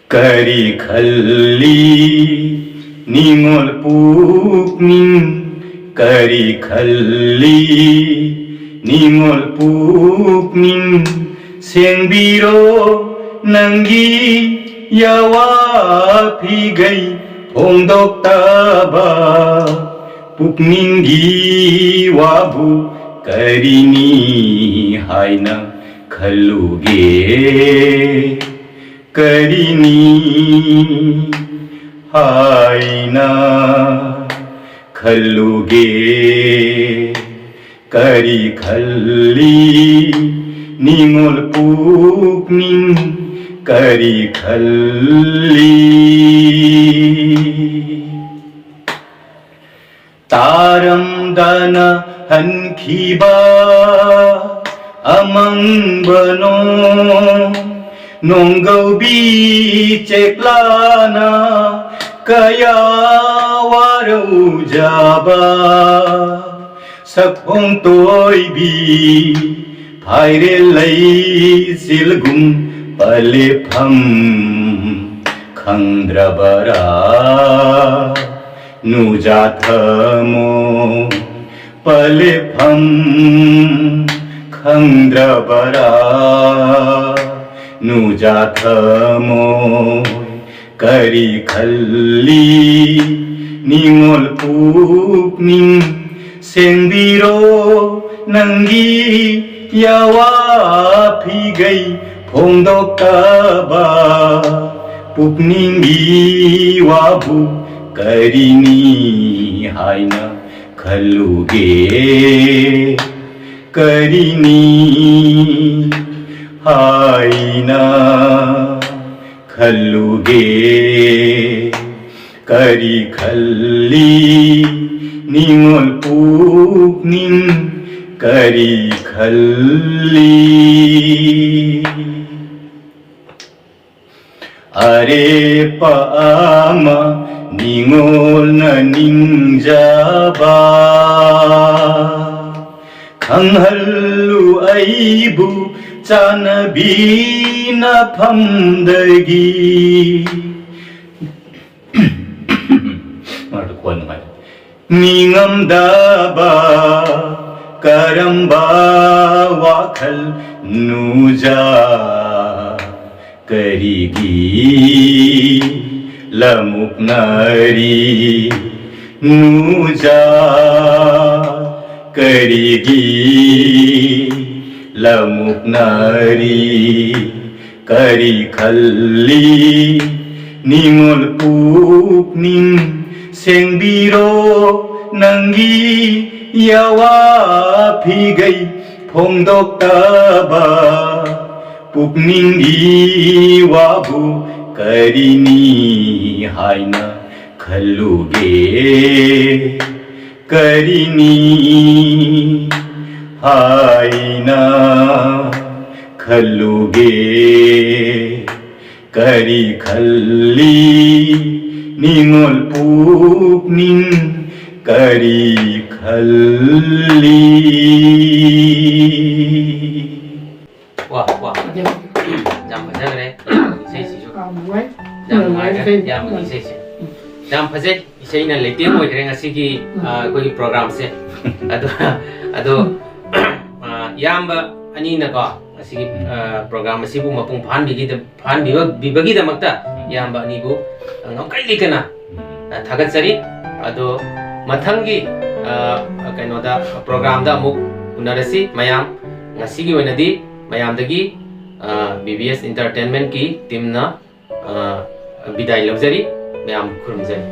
ꯀꯔꯤ ꯈꯜꯂꯤ ꯅꯤꯡꯉꯣꯜ ꯄꯨꯛꯅꯤꯡ, ꯀꯔꯤ ꯈꯜꯂꯤ ꯅꯤꯡꯉꯣꯜ ꯄꯨꯛꯅꯤꯡ, ꯁꯦꯡꯕꯤꯔꯣ ꯅꯪꯒꯤ ꯌꯥꯋꯥ ꯐꯤꯒꯩ ꯐꯣꯡꯗꯣꯛꯇꯕ꯫ ꯄꯨꯛꯅꯤꯡꯒꯤ ꯋꯥꯕꯨ ꯀꯔꯤꯅꯤ ꯍꯥꯏꯅ ꯈꯜꯂꯨꯒꯦ? ꯀꯔꯤꯅꯤ ꯍꯥꯏꯅ ꯈꯜꯂꯨꯒꯦ? ꯀꯔꯤ ꯈꯜꯂꯤ ꯅꯤꯡꯉꯣꯜ ꯄꯨꯛꯅꯤꯡ, ꯀꯔꯤ ꯈꯜꯂꯤ? ꯇꯥꯔꯝꯗꯅ ꯍꯟꯈꯤꯕ ꯑꯃꯪꯕ ꯅꯣꯡ, ꯅꯣꯡꯒꯧꯕꯤ ꯆꯦꯛꯂꯥꯅ ꯀꯌꯥ ꯋꯥꯔꯧꯖꯕ, ꯁꯛꯐꯣꯡꯇꯣꯏꯕꯤ ꯐꯥꯏꯔꯦꯜ ꯂꯩꯆꯤꯜꯒꯨꯝ ꯄꯂꯦꯐꯝ ꯈꯪꯗ꯭ꯔꯕꯔꯥ? ꯅꯨꯖꯥ ꯊꯃꯣꯏ ꯄꯂꯦꯐꯝ ꯈꯪꯗ꯭ꯔꯕꯔꯥ? ꯅꯨꯖꯥ ꯊꯃꯣꯏ ꯀꯔꯤ ꯈꯜꯂꯤ ꯅꯤꯡꯉꯣꯜ ꯄꯨꯛꯅꯤꯡ? ꯁꯦꯡꯕꯤꯔꯣ ꯅꯪꯒꯤ ꯌꯥꯋꯥ ꯐꯤꯒꯩ ꯐꯣꯡꯗꯣꯛꯇꯕ ꯄꯨꯛꯅꯤꯡꯒꯤ ꯋꯥꯕꯨ ꯀꯔꯤꯅꯤ ꯍꯥꯏꯅ ꯈꯜꯂꯨꯒꯦ? ꯀꯔꯤꯅꯤ ꯍꯥꯏꯅ ꯈꯜꯂꯨꯒꯦ? ꯀꯔꯤ ꯈꯜꯂꯤ ꯅꯤꯡꯉꯣꯜ ꯄꯨꯛꯅꯤꯡ, ꯀꯔꯤ ꯈꯜꯂꯤ? ꯑꯔꯦꯞꯄ ꯑꯃ ꯅꯤꯡꯉꯣꯜꯅ ꯅꯤꯡꯖꯕ, ꯈꯪꯍꯜꯂꯨ ꯑꯩꯕꯨ ꯆꯥꯟꯅꯕꯤ ꯅꯐꯝꯗꯒꯤ꯫ ꯃꯔꯛꯇ ꯈꯣꯟ ꯅꯨꯡꯉꯥꯏꯇꯦ꯫ ꯅꯤꯡꯉꯝꯗꯕ ꯀꯔꯝꯕ ꯋꯥꯈꯜ ꯅꯨꯖꯥ ꯀꯔꯤꯒꯤ ꯂꯃꯨꯛꯅꯔꯤ? ꯅꯨꯖꯥ ꯀꯔꯤꯒꯤ ꯂꯃꯨꯛꯅꯔꯤ? ꯀꯔꯤ ꯈꯜꯂꯤ ꯅꯤꯡꯉꯣꯜ ꯄꯨꯛꯅꯤꯡ? ꯁꯦꯡꯕꯤꯔꯣ ꯅꯪꯒꯤ ꯌꯥꯋꯥ ꯐꯤꯒꯩ ꯐꯣꯡꯗꯣꯛꯇꯕ ꯄꯨꯛꯅꯤꯡꯒꯤ ꯋꯥꯕꯨ ꯀꯔꯤꯅꯤ ꯍꯥꯏꯅ ꯈꯜꯂꯨꯒꯦ? ꯀꯔꯤꯅꯤ ꯍꯥꯏꯅ ꯈꯜꯂꯨꯒꯦ? ꯀꯔꯤ ꯈꯜꯂꯤ ꯅꯤꯡꯉꯣꯜ ꯄꯨꯛꯅꯤꯡ? ꯀꯔꯤ ꯈꯜꯂꯤ? ꯋꯥ, ꯋꯥ꯫ ꯌꯥꯝ ꯐꯖꯈ꯭ꯔꯦ ꯏꯁꯩꯁꯤꯁꯨ꯫ ꯌꯥꯝ ꯅꯨꯡꯉꯥꯏꯈ꯭ꯔꯦ ꯏꯌꯥꯝꯕꯒꯤ ꯏꯁꯩꯁꯦ꯫ ꯌꯥꯝ ꯐꯖꯩ꯫ ꯏꯁꯩꯅ ꯂꯩꯇꯦꯡ ꯑꯣꯏꯈ꯭ꯔꯦ ꯉꯁꯤꯒꯤ, ꯑ, ꯑꯩꯈꯣꯏꯒꯤ ꯄ꯭ꯔꯣꯒ꯭ꯔꯥꯝꯁꯦ꯫ ꯑꯗꯣ, ꯑꯗꯣ, ꯑ, ꯏꯌꯥꯝꯕ ꯑꯅꯤꯅꯀꯣ ꯉꯁꯤꯒꯤ, ꯑ, ꯄ꯭ꯔꯣꯒ꯭ꯔꯥꯝ ꯑꯁꯤꯕꯨ ꯃꯄꯨꯡ ꯐꯥꯍꯟꯕꯤꯒꯤꯗ-, ꯐꯥꯍꯟꯕꯤꯕ-, ꯕꯤꯕꯒꯤꯗꯃꯛꯇ ꯏꯌꯥꯝꯕ ꯑꯅꯤꯕꯨ, ꯑ, ꯉꯝꯈꯩ ꯂꯩꯇꯅ, ꯑ, ꯊꯥꯒꯠꯆꯔꯤ꯫ ꯑꯗꯣ ꯃꯊꯪꯒꯤ, ꯑ, ꯀꯩꯅꯣꯗ, ꯄ꯭ꯔꯣꯒ꯭ꯔꯥꯝꯗ ꯑꯃꯨꯛ ꯎꯅꯔꯁꯤ ꯃꯌꯥꯝ꯫ ꯉꯁꯤꯒꯤ ꯑꯣꯏꯅꯗꯤ ꯃꯌꯥꯝꯗꯒꯤ, ꯑ, ꯕꯤ ꯕꯤ ꯑꯦꯁ ꯏꯟꯇꯔꯇꯦꯟꯃꯦꯟꯀꯤ ꯇꯤꯝꯅ, ꯑ, ꯕꯤꯗꯥꯏ ꯂꯧꯖꯔꯤ꯫ ꯃꯌꯥꯝ ꯈꯨꯔꯨꯝꯖꯔꯤ꯫